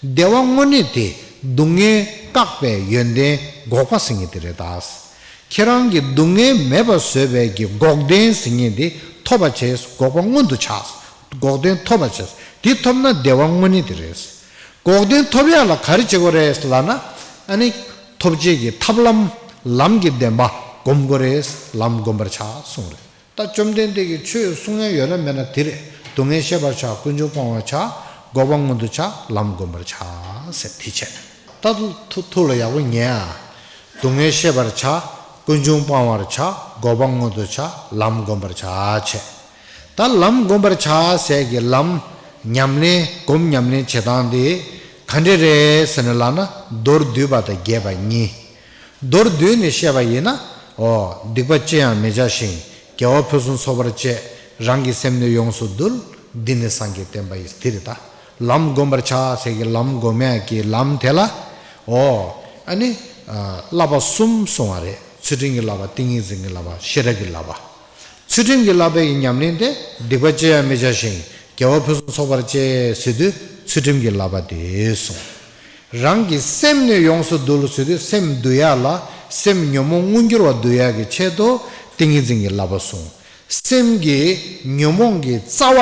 བདེ་བ་དངོས་གནས་དེ་སྡུག་བསྔལ་བཀག་པའི་ཡོན་ཏན་འགོག་པ་ཟེར་མཁན་དེ་རེད་ད། ཁྱེད་རང་གི་སྡུག་བསྔལ་མེད་པར་བཟོས་པའི་གི་འགོག་བདེན་ཟེར་མཁན་དེ་ཐོབ་པ་བྱས། འགོག་པ་མངོན་དུ་བྱས། འགོག་བདེན་ཐོབ་པ་བྱས། དེ་ཐོབ་ན་བདེ་བ་དངོས་གནས་དེ་རེད། འགོག་བདེན་ཐོབ་ཡག་ལ་ག་རེ་བྱེད་དགོས་རེད་ལབ་ན། ཨ་ནི་ཐོབ་བྱེད་ཀྱི་ཐབས་ལམ། ལམ་གྱི་བདེན་པ་སྒོམ་དགོས་རེད། ལམ་སྒོམ་པར་བྱ་གསུངས་རེད། ད་བཅོམ་ལྡན་འདས་ཀྱིས་ཆོས་གསུང་ཡ་ཡོད་ན་མེད་ན་དེ་རེད། སྡུག་བསྔལ་ཤེས་པར་བྱ། ཀུན་འབྱུང་སྤང་བར་བྱ། འགོག་པ་མངོན་དུ་བྱ། ལམ་སྒོམ་པར་བྱ་ཟེར་དེ་བྱས། ད་ཐུགས་ཐུགས་ལ་ཡག་པོ་ཉན་ཨ། སྡུག་བསྔལ་ཤེས་པར་བྱ། ཀུན་འབྱུང་སྤང་བར་བྱ། འགོག་པ་མངོན་དུ་བྱ། ལམ་སྒོམ་པར་བྱ་བྱས། ད་ལམ་སྒོམ་པར་བྱ་ཟེར་གྱི་ལམ། ཉམས་ལེན། སྒོམ་ཉམས་ལེན་བྱེད་སྟངས་དེ་ག་འདྲ་རེད་ཟེར་ནས་ལབ་ན། མདོར་བསྡུས་པ་དང་རྒྱས་པ་གཉིས། མདོར་བསྡུས་ནས་བཤད་པ་ཡིན་ན། འོ། སྡིག་པ་ཅི་ཡང་མི་བྱ་ཞིང་། དགེ་བ་ཕུན་སུམ་ཚོགས་པར་སྤྱད། རང་གི་སེམས་ནི་ཡོངས་སུ་འདུལ། འདི་ནི་སངས་རྒྱས་བསྟན་པ་ཡིན། དེ་རེད་ད། ལམ་སྒོམ་པར་བྱ་ཟེར་གྱི་ལམ་སྒོམ་ཡག་གི་ལམ་དེ་ལ། འོ། ཨ་ནི། ཨ། བསླབ་པ་གསུམ་གསུངས་པ་རེད། ཚུལ་ཁྲིམས་ཀྱི་བསླབ་པ། ཏིང་ངེ་འཛིན་གྱི་བསླབ་པ། ཤེས་རབ་ཀྱི་བསླབ་པ། ཚུལ་ཁྲིམས་ཀྱི་བསླབ་པའི་ཉམས་ལེན་དེ། སྡིག་པ་ཅི་ཡང་མི་བྱ་ཞིང་། དགེ་བ་ཕུན་སུམ་ཚོགས་པར་སྤྱད་ཟེར་དུས་ཚུལ་ཁྲིམས་ཀྱི་བསླབ་པ་དེ་གསུངས། རང་གི་སེམས་ནི་ཡོངས་སུ་འདུལ་ཟེར་དུས་སེམས་འདུལ་ཡག་ལ། སེམས་ཉོན་མོངས་མངོན་གྱུར་བ་འདུལ་ཡག་གི་ཆེད་དུ་ཏིང་ངེ་འཛིན་གྱི་བསླབ་པ་གསུངས། སེམས་ཀྱི་ཉོན་མོངས་ཀྱི་རྩ་བ་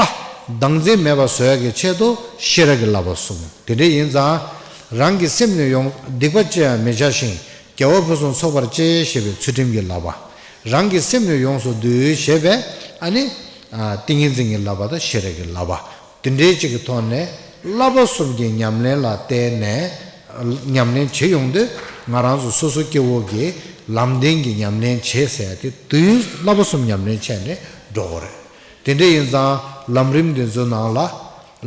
བདག་འཛིན་མེད་པར་བཟོ་ཡག་གི་ཆེད་དུ་ཤེས་རབ་ཀྱི་བསླབ་པ་གསུངས། དེ་འདྲ་ཡིན་ཙང་། རང་གི་སེམས་ནི་ཡོངས། སྡིག་པ་ཅི་ཡང་མི་བྱ་ཞིང་། དགེ་བ་ཕུན་སུམ་ཚོགས་པར་སྤྱད་ཞེས་པའི་ཚུལ་ཁྲིམས་ཀྱི་བསླབ་པ། རང་གི་སེམས་ནི་ཡོངས་སུ་འདུལ་ཞེས་པའི། ཨ་ནི། ཨ། ཏིང་ངེ་འཛིན་གྱི་བསླབ་པ་དང་ཤེས་རབ་ཀྱི་བསླབ་པ། དེ་འདྲའི་གཅིག་གི་ཐོག་ནས་བསླབ་པ་གསུམ་གྱི་ཉམས་ལེན་ལ་བརྟེན་ནས་ཉམས་ལེན་བྱེད་ཡོང་དུས། ང་རང་ཚོ་སོ་སོ་སྐྱེ་བོ་གིས་ལམ་བདེན་གྱི་ཉམས་ལེན་བྱེད་ཟེར་ཡ་དེ་དུས་བསླབ་པ་གསུམ་ཉམས་ལེན་བྱས་ནས་འགྲོ་དགོས་རེད། དེ་འདྲ་ཡིན་ཙང་ལམ་རིམ་འདི་ཚོའི་ནང་ལ་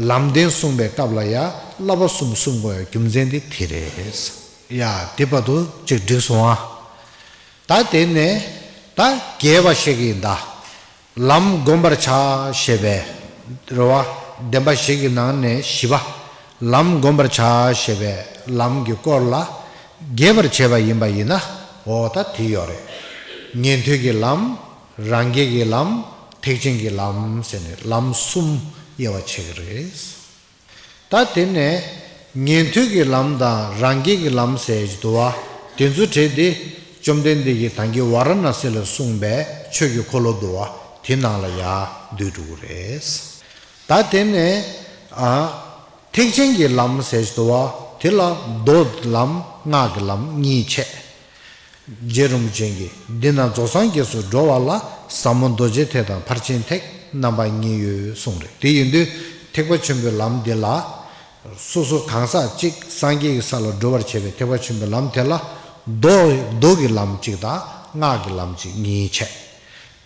ལམ་བདེན་གསུངས་པའི་སྐབས་ལ་ཡང་བསླབ་པ་གསུམ་གསུང་དགོས་ཡ་རྒྱུ་མཚན་དེ་དེ་རེད། ཡ། དེ་བར་དུ་ཅིག་འགྲིག་སོང་ཨ། ད་དེ་ནས་ད་རྒྱས་པ་བཤད་ཀྱི་ཡིན་ད། ལམ་བསྒོམ་པར་བྱ་ཞེས་པའི། རེད་བ། བདེན་པ་བཞི་གི་ནང་ནས་བཞི་པ། ལམ་བསྒོམ་པར་བྱ་ཞེས་པའི་ལམ་གྱི་སྐོར་ལ་རྒྱས་པར་བྱས་པ་ཡིན་པ་ཡིན་ན། འོ་ད་དེ་ཡོད་རེད། ཉན་ཐོས་ཀྱི་ལམ། རང་རྒྱལ་གྱི་ལམ། ཐེག་ཆེན་གྱི་ལམ་ཟེར་ནས་ལམ་གསུམ་དབྱེ་བ་ཕྱེ་གི་རེད། ད་དེ་ནས་ཉན་ཐོས་ཀྱི་ལམ་དང་རང་རྒྱལ་གྱི་ལམ་ཟེར་གྱི་འདུག་བ། དེ་ཚོའི་གྲས་དེ་བཅོམ་ལྡན་འདས་ཀྱིས་ད་གིན་ཝཱ་ར་ཎཱ་སི་ལ་གསུངས་པའི་ཆོས་ཀྱི་འཁོར་ལོ་འདུག་བ། དེ་ནང་ལ་ཡར་བསྡུས་འགྲོ་གི་རེད། ད་དེ་ནས། ཨ། ཐེག་ཆེན་གྱི་ལམ་ཟེར་གྱི་འདུག་བ། དེ་ལ་མདོ་ལམ་སྔགས་ཀྱི་ལམ་གཉིས་ཕྱེ། རྗེ་རིན་པོ་ཆེ་གིས། འདི་ན་རྫོགས་སངས་རྒྱས་སུ་འགྲོ་བ་ལ། ཟབ་མོ་རྡོ་རྗེ་ཐེག་དང་ཕར་ཕྱིན་ཐེག་རྣམ་པ་གཉིས་ཡོད་གསུངས་རེད། དེ་ཡིན་དུས་ཐེག་པ་ཆེན་པོའི་ལམ་འདི་ལ། སོ་སོ་གང་ཟག་གཅིག་སངས་རྒྱས་ཀྱི་ས་ལ་འགྲོ་བར་བྱེད་པའི་ཐེག་པ་ཆེན་པོའི་ལམ་དེ་ལ། མདོ། མདོ་གི་ལམ་གཅིག་དང་སྔགས་ཀྱི་ལམ་གཅིག་གཉིས་བྱས།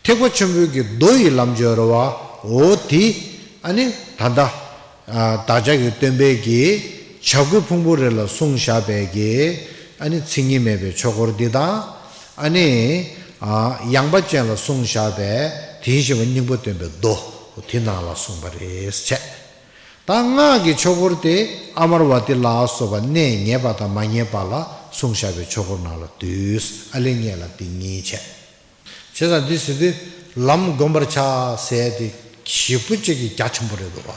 ཐེག་པ་ཆེན་པོའི་གི་མདོ་ཡི་ལམ་སྦྱོར་བ། འོ་དེ། ཨ་ནི་ད་ལྟ། ཨ། བདག་ཅག་གི་སྟོན་པས་ཀྱིས་བྱ་རྒོད་ཕུང་པོ་རེ་ལ་གསུངས་བཞག་པའི་གི། ཨ་ནི་མཚན་ཉིད་མེད་པའི་ཆོས་འཁོར་འདི་དང་། ཨ་ནི། ཨ། ཡངས་པ་ཅན་ལ་གསུངས་བཞག་པའི་དེ་བཞིན་གཤེགས་པ་སྙིང་པོ་སྟོན་པའི་མདོ། དེ་ནང་ལ་གསུངས་པ་རེད་བྱས། ད་སྔགས་ཀྱི་ཆོས་འཁོར་དེ་ཨ་མར་བ་ཏི་ལ་སོགས་པ་གནས་ངེས་པ་དང་མ་ངེས་པ་ལ་གསུངས་བཞག་པའི་ཆོས་འཁོར་ནང་ལ་འདུས། ཨ་ལས་ངེས་ལ་དེ་གཉིས་བྱས། བྱས་ཙང་འདི་ཟེར་དུས་ལམ་བསྒོམ་པར་བྱ་ཟེར་ཡ་དེ་ཞེ་པོ་ཅིག་གི་རྒྱ་ཆེན་པོ་རེད་འདུག་བ།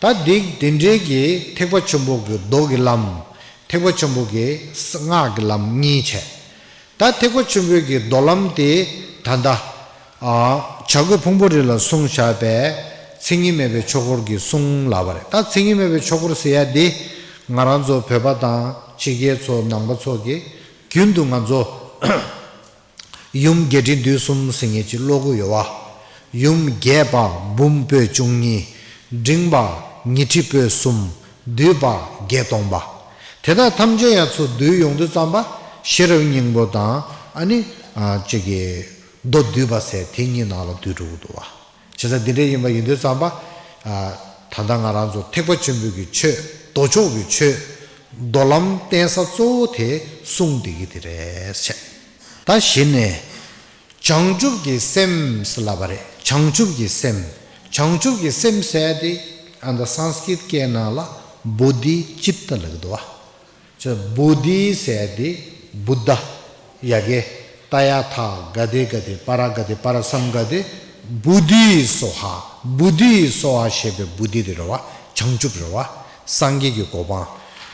ད་འདི་འདི་འདྲའི་གི་ཐེག་པ་ཆེན་པོ་གི་མདོ་གི་ལམ། ཐེག་པ་ཆེན་པོ་གི་སྔགས་ཀྱི་ལམ་གཉིས་བྱས། ད་ཐེག་པ་ཆེན་པོའི་གི་མདོ་ལམ་དེ་ད་ལྟ། ཨ། བྱ་རྒོད་ཕུང་པོ་རེ་ལ་གསུངས་བཞག་པའི་མཚན་ཉིད་མེད་པའི་ཆོས་འཁོར་གྱི་གསུང་ལབ་པ་རེད། ད་མཚན་ཉིད་མེད་པའི་ཆོས་འཁོར་ཟེར་ཡ་འདི་ང་རང་ཚོ་བོད་པ་དང་ཕྱི་རྒྱལ་ཚོ་ནང་པ་ཚོ་གིས་རྒྱུན་དུ་ང་ཚོ་ཡུམ་བརྒྱད་ཁྲི་བདུན་གསུམ་ཟེར་མཁན་ཅིག་ཀློག་གི་ཡོད་བ། ཡུམ་བརྒྱད་པ་འབུམ་པོད་བཅུ་གཉིས། འབྲིང་བ་ཉི་ཁྲི་པོད་གསུམ། བསྡུས་པ་བརྒྱད་སྟོང་པ། དེ་དག་ཐམས་ཅད་ཡང་ཚུར་བསྡུས་ཡོང་དུས་ཙམ་པ་ཤེས་རབ་སྙིང་པོ་དང་། ཨ་ནི། ཨ། ཅིག་གི་མདོ་བསྡུས་པ་ཟེར་དེ་གཉིས་ནང་ལ་འདུས་འགྲོ་གི་འདུག་བ། བྱས་ཙང་འདི་འདྲ་ཡིན་པ་ཡིན་དུས་ཙམ་པ། ཨ། ད་ལྟ་ང་རང་ཚོ་ཐེག་པ་ཆེན་པོའི་གི་ཆོས། མདོ་ཕྱོགས་ཀྱི་ཆོས། མདོ་ལམ་བསྟན་ས་གཙོ་བོ་དེ་གསུང་བསྡད་ཀྱི་དེ་རེད་བྱས། ད་ ད་གཞི་ནས་བྱང་ཆུབ་ཀྱི་སེམས་ལབ་པ་རེད། བྱང་ཆུབ་ཀྱི་སེམས། བྱང་ཆུབ་ཀྱི་སེམས་ཟེར་དེ་ཨ་ད་སཾ་སྐྲྀཏ་སྐད་ནང་ལ་བོ་དྷི་ཙིཏྟ་ལབ་ཀྱི་འདུག་བ། བོ་དྷི་ཟེར་དེ་བུདྡྷ། ཡ་གི་ཏ་ཡ་ཐ་ག་དྷེ་ག་དྷེ་པ་ར་ག་དྷེ་པ་ར་སཾ་ག་དྷེ། བོ་དྷི་སྭཱ་ཧཱ། བོ་དྷི་སྭཱ་ཧཱ་ཞེས་པའི་བོ་དྷི་དེ་རེད་བ། བྱང་ཆུབ་རེད་བ། སངས་རྒྱས་ཀྱི་གོ་འཕང་།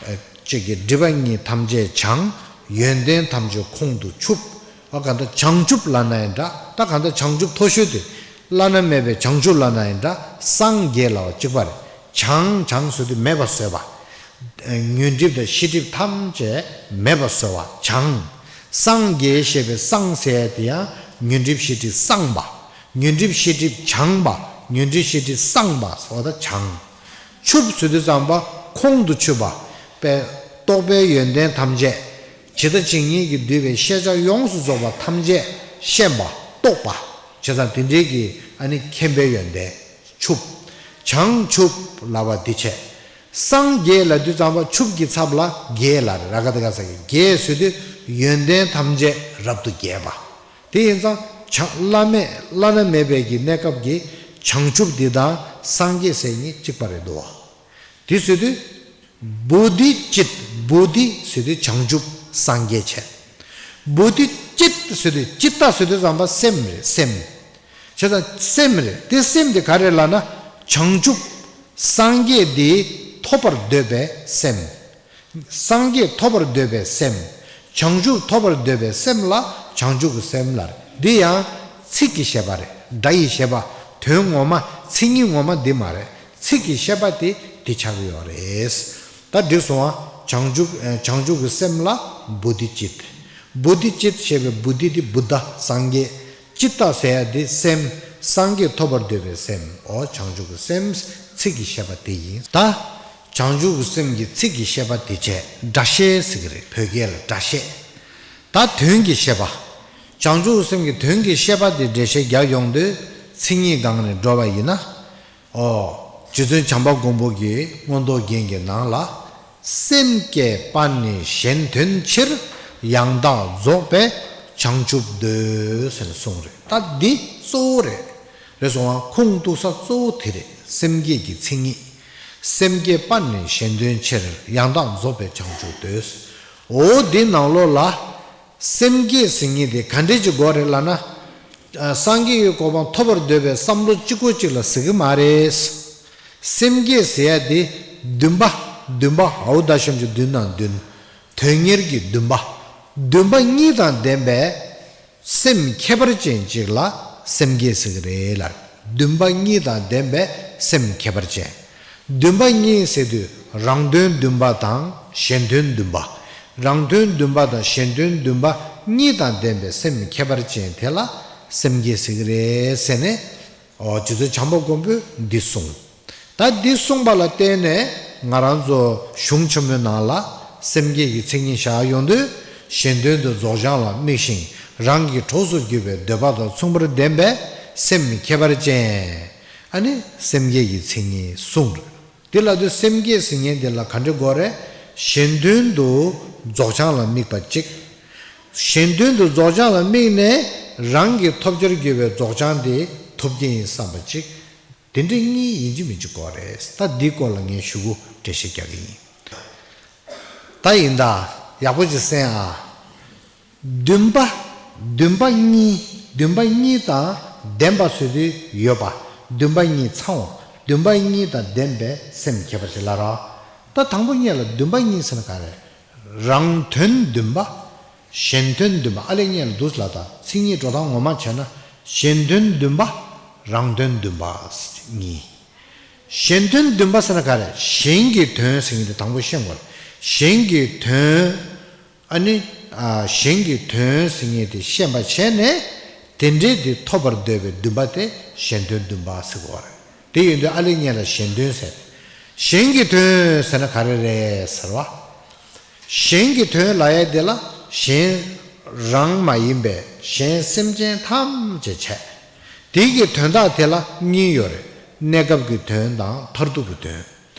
ཨ་གཅིག་གི་སྒྲིབ་པ་གཉིས་ཐམས་ཅད་བྱང་། ཡོན་ཏན་ཐམས་ཅད་ཁོང་དུ་ཆུད། ཨ་ག་ད་བྱང་ཆུབ་ལབ་ན་ཡང་འདྲ། ད་ག་ད་བྱང་ཆུབ་མཐོ་ཤོས་དེ་བླ་ན་མེད་པའི་བྱང་ཆུབ་ལབ་ན་ཡང་འདྲ། སངས་རྒྱས་ལབ་པ་གཅིག་པ་རེད། བྱང་བྱང་ཟེར་དུས་མེད་པར་བཟོས་པ། ཉོན་སྒྲིབ་དང་ཤེས་སྒྲིབ་ཐམས་ཅད་མེད་པར་བཟོ་བ་བྱང་། སངས་རྒྱས་ཞེས་པའི་སངས་ཟེར་ཡ་དེ་ཡང་ཉོན་སྒྲིབ་ཤེས་སྒྲིབ་སངས་པ། ཉོན་སྒྲིབ་ཤེས་སྒྲིབ་བྱང་པ། ཉོན་སྒྲིབ་ཤེས་སྒྲིབ་སངས་པ་ཟེར་བ་ད་བྱང་། ཆུབ་ཟེར་དུས་ཙམ་པ་ཁོང་དུ་ཆུད་པ། པའི་རྟོགས་པའི་ཡོན་ཏན་ཐམས་ཅད། ཇི་ལྟ་ཇི་སྙེད་ཀྱིས་བསྡུས་པའི་ཤེས་བྱ་ཡོངས་སུ་རྫོགས་པ་ཐམས་ཅད་ཤེས་པ་རྟོགས་པ། བྱས་ཙང་དེ་འདྲའི་གི་ཨ་ནི་མཁྱེན་པའི་ཡོན་ཏན། ཆུབ། བྱང་ཆུབ་ལབ་པ་འདི་བྱས། སངས་རྒྱས་ལབ་དུས་ཙམ་པ་ཆུབ་ཀྱི་ཚབ་ལ་རྒྱས་ལ་ར་ག་ད་ག་ས་གི་རྒྱས་ཟེར་དུས་ཡོན་ཏན་ཐམས་ཅད་རབ་ཏུ་རྒྱས་པ། དེ་ཡིན་ཙང་བྱང་བླ་མེད་བླ་ན་མེད་པའི་གི་གནས་སྐབས་ཀྱི་བྱང་ཆུབ་འདི་དང་སངས་རྒྱས་ཟེར་གཉིས་གཅིག་པ་རེད་འདུག་བ། དེ་ཟེར་དུས་བོ་དྷི་ཙིཏྟ། བོ་དྷི་ཟེར་དུས་བྱང་ཆུབ་སངས་རྒྱས་བྱས། བོ་དྷི་ཙིཏྟ་ཟེར་དུས་ཙིཏྟ་ཟེར་དུས་ཙམ་པ་སེམས་རེད། སེམས། བྱས་ཙང་སེམས་རེད། དེ་སེམས་དེ་ག་རེ་ལབ་ན་བྱང་ཆུབ་སངས་རྒྱས་དེ་ཐོབ་པར་འདོད་པའི་སེམས། སངས་རྒྱས་ཐོབ་པར་འདོད་པའི་སེམས། བྱང་ཆུབ་ཐོབ་པར་འདོད་པའི་སེམས་ལ་བྱང་ཆུབ་ཀྱི་སེམས་ལབ། འདི་ཡང་ཚིག་གི་བཤད་པ་རེད། སྒྲ་ཡི་བཤད་པ། དོན་ངོ་མ་མཚན་ཉིད་ངོ་མ་འདི་མ་རེད། ཚིག་གི་བཤད་པ་དེ་འདི་ཆགས་ཀྱི་ཡོད་རེད། ད་འགྲིག་སོང་ང་། བྱང་ཆུབ་བྱང་ཆུབ་ཀྱི་སེམས་ལ་བོ་དྷི་ཙིཏྟ། བོ་དྷི་ཙིཏྟ་ཞེས་པའི་བོ་དྷི་དེ་བུདྡྷ་སངས་རྒྱས། ཙིཏྟ་ཟེར་ཡ་དེ་སེམས། སངས་རྒྱས་ཐོབ་པར་འདོད་པའི་སེམས། འོ་བྱང་ཆུབ་ཀྱི་སེམས་ཚིག་གི་བཤད་པ་དེ་ཡིན། ད་བྱང་ཆུབ་ཀྱི་སེམས་ཀྱི་ཚིག་གི་བཤད་པ་དེ་བྱས། སྒྲ་བཤད་ཟེར་གྱི་རེད། བོད་སྐད་ལ་སྒྲ་བཤད། ད་དོན་གྱི་བཤད་པ། བྱང་ཆུབ་སེམས་ཀྱི་དོན་གྱི་བཤད་པ་དེ་འགྲེལ་བཤད་རྒྱག་ཡོང་དུས་མཚན་ཉིད་སྒང་ནས་འགྲོ་བ་ཡིན་ན། ཨོ། རྗེ་བཙུན་བྱམས་པ་མགོན་པོ་གི་མངོན་རྟོགས་རྒྱན་གྱི་ནང་ལ། སེམས་བསྐྱེད་པ་ནི་གཞན་དོན་ཕྱིར། ཡང་དག་རྫོགས་པའི་བྱང་ཆུབ་འདོད། ཟེར་ནས་གསུངས་རེད། ད་འདི་གཙོ་བོ་རེད། རེད་སོང་ང་། ཁུངས་གཏུགས་ས་གཙོ་བོ་དེ་རེད། སེམས་བསྐྱེད་ཀྱི་མཚན་ཉིད། སེམས་བསྐྱེད་པ་ནི་གཞན་དོན་ཕྱིར། ཡང་དག་རྫོགས་པའི་བྱང་ཆུབ་འདོད། འོ་འདི་ནང་ལོགས་ལ། སེམས་བསྐྱེད་ཟེར་མཁན་དེ་ག་འདྲས་ཅིག་དགོས་རེད་ལབ་ན། ཨ། སངས་རྒྱས་ཀྱི་གོ་འཕང་ཐོབ་པར་འདོད་པའི་བསམ་བློ་གཅིག་པོ་གཅིག་ལ་ཟེར་གྱི་མ་རེད། སེམས་བསྐྱེད་ཟེར་ཡ་དེ་བདུན་པ། བདུན་པ། ཨའུ་ད་ཤམ་ཅིག་བདུན་ནང་བདུན། དོན་གཉེར་གྱི་བདུན་པ། བདུན་པ་གཉིས་དང་ལྡན་པའི་སེམས་ཁྱད་པར་ཅན་ཅིག་ལ་སེམས་བསྐྱེད་ཟེར་གྱི་རེད་ལ། བདུན་པ་གཉིས་དང་ལྡན་པའི་སེམས་ཁྱད་པར་ཅན། བདུན་པ་གཉིས་ཟེར་དུས་རང་དོན་བདུན་པ་དང་གཞན་དོན་བདུན་པ། རང་དོན་བདུན་པ་དང་གཞན་དོན་བདུན་པ་གཉིས་དང་ལྡན་པའི་སེམས་ཁྱད་པར་ཅན་དེ་ལ་སེམས་བསྐྱེད་ཟེར་གྱི་རེད་ཟེར་ནས། ཨོ། རྗེ་བཙུན་བྱམས་པ་མགོན་པོས་འདི་གསུངས། ད་འདི་གསུངས་པ་ལ་བརྟེན་ནས་ང་རང་ཚོ་གཞུང་ཆེན་མོའི་ནང་ལ་སེམས་བསྐྱེད་ཀྱི་མཚན་ཉིད་བཞག་ཡོང་དུས། གཞན་དོན་དུ་རྫོགས་བྱང་ལ་དམིགས་ཤིང་རང་གི་གྲོགས་སུ་གྱུར་པའི་འདོད་པ་དང་མཚུངས་པར་ལྡན་པའི་སེམས་ཁྱད་པར་ཅན། ཨ་ནི་སེམས་བསྐྱེད་ཀྱི་མཚན་ཉིད་གསུངས་རེད། འདི་ལ་དུས་སེམས་བསྐྱེད་ཟེར་མཁན་འདི་ལ་ག་འདྲ་དགོས་རེད། གཞན་དོན་དུ་རྫོགས་བྱང་ལ་དམིགས་པ་གཅིག་གཞན་དོན་དུ་རྫོགས་བྱང་ལ་དམིགས་ནས་རང་གི་ཐོབ་བྱར་གྱུར་པའི་རྫོགས་བྱང་དེ་ཐོབ་ཀྱི་ཡིན་བསམ་པ་གཅིག་དེ་འདྲ་གཉིས་ཡིན་གཅིག་མིན་གཅིག་དགོས་རེད། ད་འདིའི་སྐོར་ལ་ངས་ཞུ་གུ་འགྲེལ་བཤད་རྒྱག་གི་ཡིན། ད་ཡིན་ད། ཡག་པོ་ཅིག་གསན་ཨ། བདུན་པ། བདུན་པ་གཉིས། བདུན་པ་གཉིས་དང་ལྡན་པ་ཟེར་དུས་ཡོད་པ། བདུན་པ་གཉིས་ཚང་བ། བདུན་པ་གཉིས་དང་ལྡན་པའི་སེམས་ཁྱད་པར་ཅན་ལབ་ར། ད་དང་པོ་ཉིད་ལ་བདུན་པ་གཉིས་ཟེར་ན་ག་རེ། རང་དོན་བདུན་པ། གཞན་དོན་བདུན་པ། ཨ་ལས་ཉེ་ལ་འདུག་ལ། ད་མཚན་ཉིད་འགྲོ་སྟངས་ངོ་མ་བྱས་ན། གཞན་དོན་བདུན་པ། རང་དོན་བདུན་པ་གཉིས། གཞན་དོན་བདུན་པ་ཟེར་ན་ག་རེ། གཞན་གྱི་དོན་ཟེར་མཁན་དེ་དང་པོ་ཤེས་དགོས་རེད། གཞན་གྱི་དོན། ཨ་ནི། ཨ། གཞན་གྱི་དོན་ཟེར་མཁན་དེ་ཤེས་པ་བྱས་ནས། དེ་འདྲའི་དེ་ཐོབ་པར་འདོད་པའི་བདུན་པ་དེ་གཞན་དོན་བདུན་པ་ཟེར་དགོས་རེད། དེ་ཡིན་དུས་ཨ་ལས་ཉེ་ལ་གཞན་དོན་ཟེར། གཞན་གྱི་དོན་ཟེར་ན་ག་རེ་རེད་ཟེར་བ། གཞན་གྱི་དོན་ལབ་ཡ་དེ་ལ་གཞན་རང་མ་ཡིན་པའི་གཞན་སེམས་ཅན་ཐམས་ཅད་བྱས། དེ་གི་དོན་དག་དེ་ལ་གཉིས་ཡོད་རེད། གནས་སྐབས་ཀྱི་དོན་དང་མཐར་ཐུག་གི་དོན།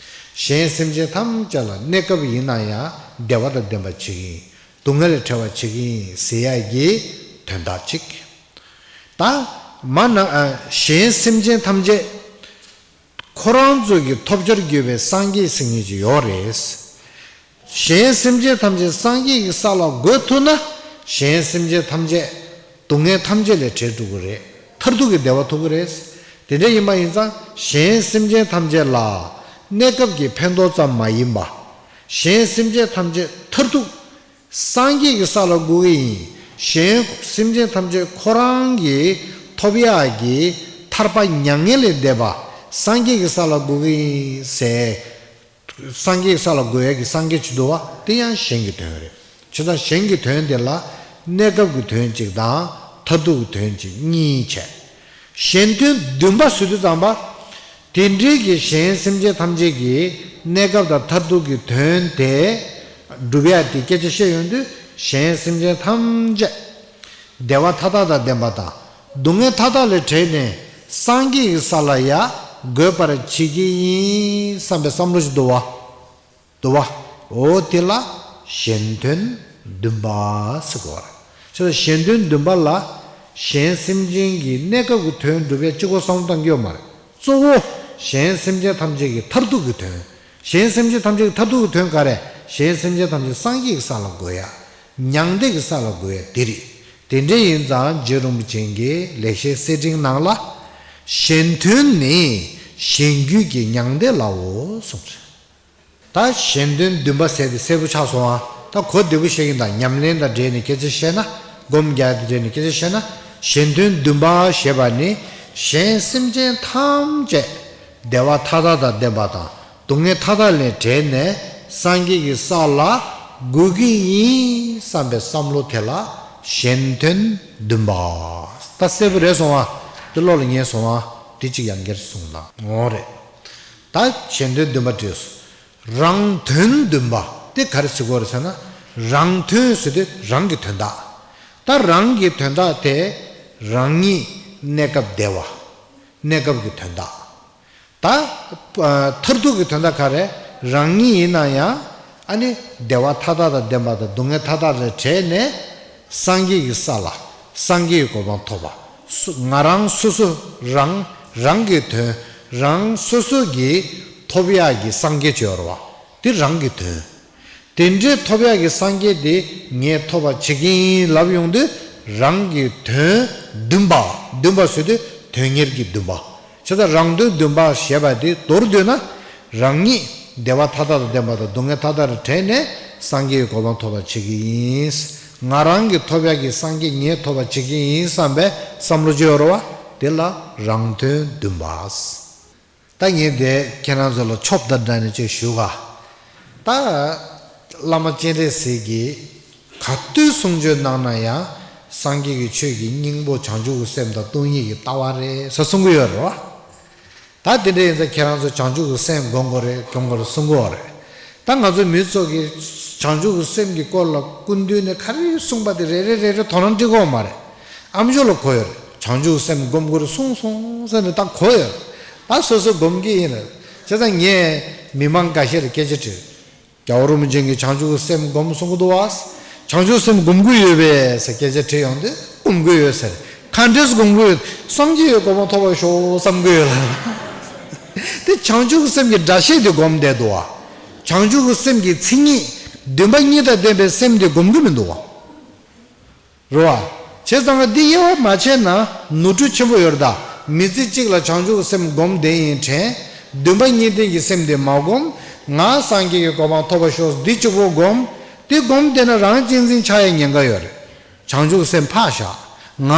གཞན་སེམས་ཅན་ཐམས་ཅད་ལ་གནས་སྐབས་ཡིན་ན་ཡང་བདེ་བ་དང་ལྡན་པ་བྱེད་ཀྱི་ཡིན། སྡུག་བསྔལ་ལས་བྲལ་བ་བྱེད་ཀྱི་ཡིན་ཟེར་ཡ་གི་ དོན་དག་གཅིག། ད་མ་ན་ཨ་གཞན་སེམས་ཅན་ཐམས་ཅད་ཁོ་རང་ཚོ་གི་ཐོབ་བྱར་གྱུར་པའི་སངས་རྒྱས་ཟེར་མཁན་ཅིག་ཡོད་རེད། གཞན་སེམས་ཅན་ཐམས་ཅད་སངས་རྒྱས་ཀྱི་ས་ལ་འགོད་ཐུབ་ན། གཞན་སེམས་ཅན་ཐམས་ཅད་སྡུག་བསྔལ་ཐམས་ཅད་ལས་བྲལ་འགྲོ་གི་རེད། མཐར་ཐུག་གི་བདེ་བ་ཐོབ་ཀྱི་རེད། དེ་འདྲ་ཡིན་པ་ཡིན་ཙང་གཞན་སེམས་ཅན་ཐམས་ཅད་ལ་གནས་སྐབས་ཀྱི་ཕན་ཐོགས་ཙམ་མ་ཡིན་པ། གཞན་སེམས་ཅན་ཐམས་ཅད་མཐར་ཐུག་སངས་རྒྱས་ཀྱི་ས་ལ་འགོད་ཀྱི་ཡིན། གཞན་སེམས་ཅན་ཐམས་ཅད་ཁོ་རང་གི་ཐོབ་ཡག་གི་ཐར་པ་མྱ་ངན་ལས་འདས་པ་སངས་རྒྱས་ཀྱི་ས་ལ་འགོད་ཀྱི་ཡིན་ཟེར། སངས་རྒྱས་ཀྱི་ས་ལ་འགོད་ཡག་གི་སངས་རྒྱས་ཅིག་འདུག་པ། དེ་ཡང་གཞན་གྱི་དོན་རེད། བྱས་ཙང་གཞན་གྱི་དོན་དེ་ལ་གནས་སྐབས་ཀྱི་དོན་གཅིག་དང་མཐར་ཐུག་གི་དོན་གཅིག་གཉིས་བྱས། གཞན་དོན་བདུན་པ་ཟེར་དུས་ཙམ་པ། དེ་འདྲའི་གི་གཞན་སེམས་ཅན་ཐམས་ཅད་ཀྱི་གནས་སྐབས་དང་མཐར་ཐུག་གི་དོན་དེ་སྒྲུབ་ཡག་དེ་སྐད་ཆ་བཤད་ཡོང་དུས། གཞན་སེམས་ཅན་ཐམས་ཅད་བདེ་བ་མཐའ་དག་དང་ལྡན་པ་དང་སྡུག་བསྔལ་མཐའ་དག་ལས་བྲལ་ནས་སངས་རྒྱས་ཀྱི་ས་ལ་ཡར་འགོད་པར་བྱེད་ཀྱི་ཡིན་བསམ་པའི་བསམ་བློ་ཞིག་འདུག་པ། འདུག་པ། འོ་དེ་ལ་གཞན་དོན་བདུན་པ་ཟེར་གོ་བ་རེད། བྱས་ཙང་གཞན་དོན་བདུན་པ་ལ་གཞན་སེམས་ཅན་གྱི་གནས་སྐབས་ཀྱི་དོན་སྒྲུབ་ཡག་གཅིག་པོ་བསམ་བློ་གཏང་གི་ཡོད་མ་རེད། གཙོ་བོ་གཞན་སེམས་ཅན་ཐམས་ཅད་ཀྱི་མཐར་ཐུག་གི་དོན། གཞན་སེམས་ཅན་ཐམས་ཅད་ཀྱི་མཐར་ཐུག་གི་དོན་ག་རེ། གཞན་སེམས་ཅན་ཐམས་ཅད་སངས་རྒྱས་ཀྱི་ས་ལ་འགོད་ཡག་མྱང་འདས་ཀྱི་ས་ལ་འགོད་ཡག་དེ་རེད། དེ་འདྲ་ཡིན་ཙང་རྗེ་རིན་པོ་ཆེ་གིས་ལེགས་བཤད་གསེར་ཕྲེང་ནང་ལ། གཞན་དོན་ནི་གཞན་རྒྱུད་ཀྱི་མྱང་འདས་ལའོ་གསུངས་རེད། ད་གཞན་དོན་བདུན་པ་ཟེར་དེ་གསལ་པོ་ཆགས་སོང་ཨ། ད་གོ་བདེ་པོ་བཤད་ཀྱིན། ད་ཉམས་ལེན་དང་འབྲེལ་ནས་སྐད་ཆ་བཤད་ན། སྒོམ་རྒྱག་དང་འབྲེལ་ནས་སྐད་ཆ་བཤད་ན། གཞན་དོན་བདུན་པ་ཞེས་པ་ནི་གཞན་སེམས་ཅན་ཐམས་ཅད་བདེ་བ་མཐའ་དག་དང་ལྡན་པ་དང་སྡུག་བསྔལ་མཐའ་དག་ལས་བྲལ་ནས་སངས་རྒྱས་ཀྱི་ས་ལ་འགོད་ཀྱི་ཡིན་བསམ་པའི་བསམ་བློ་དེ་ལ་གཞན་དོན་བདུན་པ། ད་གསལ་པོ་རེད་སོང་ཨ། དེ་བློ་ལ་ངེས་སོང་ཨ། དེ་གཅིག་ཡང་བསྐྱར་གསུངས་ན་འོང་རེད། ད་གཞན་དོན་བདུན་པ་བྲིས་སོང་། རང་དོན་བདུན་པ་དེ་ག་རེ་ཟེར་དགོས་རེད་ཟེར་ན། རང་དོན་ཟེར་དུས་རང་གི་དོན་དག། ད་རང་གི་དོན་དག་དེ་རང་ཉིད་གནས་སྐབས་བདེ་བ། གནས་སྐབས་ཀྱི་དོན་དག། ད་མཐར་ཐུག་གི་དོན་དག་ག་རེ། རང་ཉིད་ཡིན་ན་ཡང་ཨ་ནི་བདེ་བ་མཐའ་དག་དང་ལྡན་པ་དང་སྡུག་བསྔལ་མཐའ་དག་ལས་བྲལ་ནས། སངས་རྒྱས་ཀྱི་ས་ལ་སངས་རྒྱས་ཀྱི་གོ་འཕང་ཐོབ་པ། སུ་ང་རང་སོ་སོ་རང་རང་གི་དོན། རང་སོ་སོ་གིས་ཐོབ་ཡག་གི་སངས་རྒྱས་ཅིག་ཡོད་རེད་པ། དེ་རང་གི་དོན། དེ་འདྲའི་ཐོབ་ཡག་གི་སངས་རྒྱས་དེ་ངས་ཐོབ་པ་བྱེད་ཀྱི་ཡིན་ལབ་ཡོང་དུས། རང་གི་དོན་བདུན་པ། བདུན་པ་ཟེར་དུས་དོན་གཉེར་གྱི་བདུན་པ། བྱས་ཙང་རང་དོན་བདུན་པ་ཞེས་པ་དེ་མདོར་བསྡུས་ན། རང་ཉིད་བདེ་བ་མཐའ་དག་དང་ལྡན་པ་དང་སྡུག་བསྔལ་མཐའ་དག་ལས་བྲལ་ནས་སངས་རྒྱས་ཀྱི་གོ་འཕང་ཐོབ་པ་བྱེད་ཀྱི་ཡིན། ང་རང་གིས་ཐོབ་ཡག་གི་སངས་རྒྱས་ངས་ཐོབ་པ་བྱེད་ཀྱི་ཡིན་བསམ་པའི་བསམ་བློ་ཅིག་ཡོད་རེད་པ། དེ་ལ་རང་དོན་བདུན་པ། ད་ངས་དེ་ཁྱེད་རང་ཚོ་ལ་ཆོབ་དང་འདྲ་ནས་ཅིག་ཞུ་ག། ད་བླ་མ་སྤྱན་རས་གཟིགས་ཀྱིས་ག་དུས་གསུང་ཆོས་གནང་ན་ཡང་། སངས་རྒྱས་ཀྱི་ཆོས་ཀྱི་སྙིང་པོ་བྱང་ཆུབ་ཀྱི་སེམས་དང་སྟོང་ཉིད་ཀྱི་ལྟ་བ་རེད་ཟེར་གསུང་གི་ཡོད་རེད་པ། ད་དེ་འདྲ་ཡིན་ཙང་ཁྱེད་རང་ཚོ་བྱང་ཆུབ་ཀྱི་སེམས་སྒོམ་དགོས་རེད། སྐྱོང་དགོས་རེད་གསུང་གི་ཡོད་རེད། ད་ང་ཚོ་མི་ཚོ་གིས་བྱང་ཆུབ་ཀྱི་སེམས་ཀྱི་སྐོར་ལ་སྐུ་མདུན་ནས་ག་རེ་གསུངས་པ་དེ་རེ་རེ་རེ་རེ་དོ་སྣང་སྤྲད་ཀྱི་ཡོད་མ་རེད། ཨ་མཆོག་ལ་གོ་ཡོད་རེད། བྱང་ཆུབ་སེམས་སྒོམ་དགོས་རེད་གསུངས་སོང་ཟེར་ནས་ད་གོ་ཡོད་རེད། ད་སོ་སོ་སྒོམ་གྱི་ཡིན་རེད། བྱས་ཙང་ངས་མི་མང་འགའ་ཤས་ལ་སྐད་ཆ་དྲིས། རྒྱལ་བ་རིན་པོ་ཆེ་གིས་བྱང་ཆུབ་སེམས་སྒོམ་གསུང་གི་འདུག་བ། བྱང་ཆུབ་སེམས་སྒོམ་གྱི་ཡོད་པས་ཟེར་སྐད་ཆ་དྲིས་ཡོང་དུས། སྒོམ་གྱི་ཡོད་ཟེར། ག་འདྲས་སྒོམ་གྱི་ཡོད། སངས་རྒྱས་ཀྱི་གོ་འཕང་ཐོབ་པར་ཤོག་བསམ་གྱི་ཡོད་ལ། དེ་བྱང་ཆུབ་སེམས་ཀྱི་སྒྲ་བཤད་དེ་སྒོམ་བསྡད་འདུག་བ། བྱང་ཆུབ་སེམས་ཀྱི་མཚན་ཉིད་བདུན་པ་གཉིས་དང་ལྡན་པའི་སེམས་དེ་སྒོམ་གྱི་མི་འདུག་བ། རེད་བ། བྱས་ཙང་འདི་དབྱེ་བ་མ་ཕྱེ་ན་ནོར་འཁྲུལ་ཆེན་པོ་ཡོད་རེད་ད། མི་ཚེ་གཅིག་ལ་བྱང་ཆུབ་སེམས་སྒོམ་བསྡད་ཡིན་དྲན། བདུན་པ་གཉིས་ལྡན་གྱི་སེམས་དེ་མ་སྒོམ། ང་སངས་རྒྱས་ཀྱི་གོ་འཕང་ཐོབ་པར་ཤོག་འདི་གཅིག་པོ་སྒོམ། དེ་སྒོམ་བསྡད་ན་རང་གཅེས་འཛིན་ཆགས་ཡའི་ཉེན་ཁ་ཡོད་རེད། བྱང་ཆུབ་སེམས་ཕར་བཞག་ང་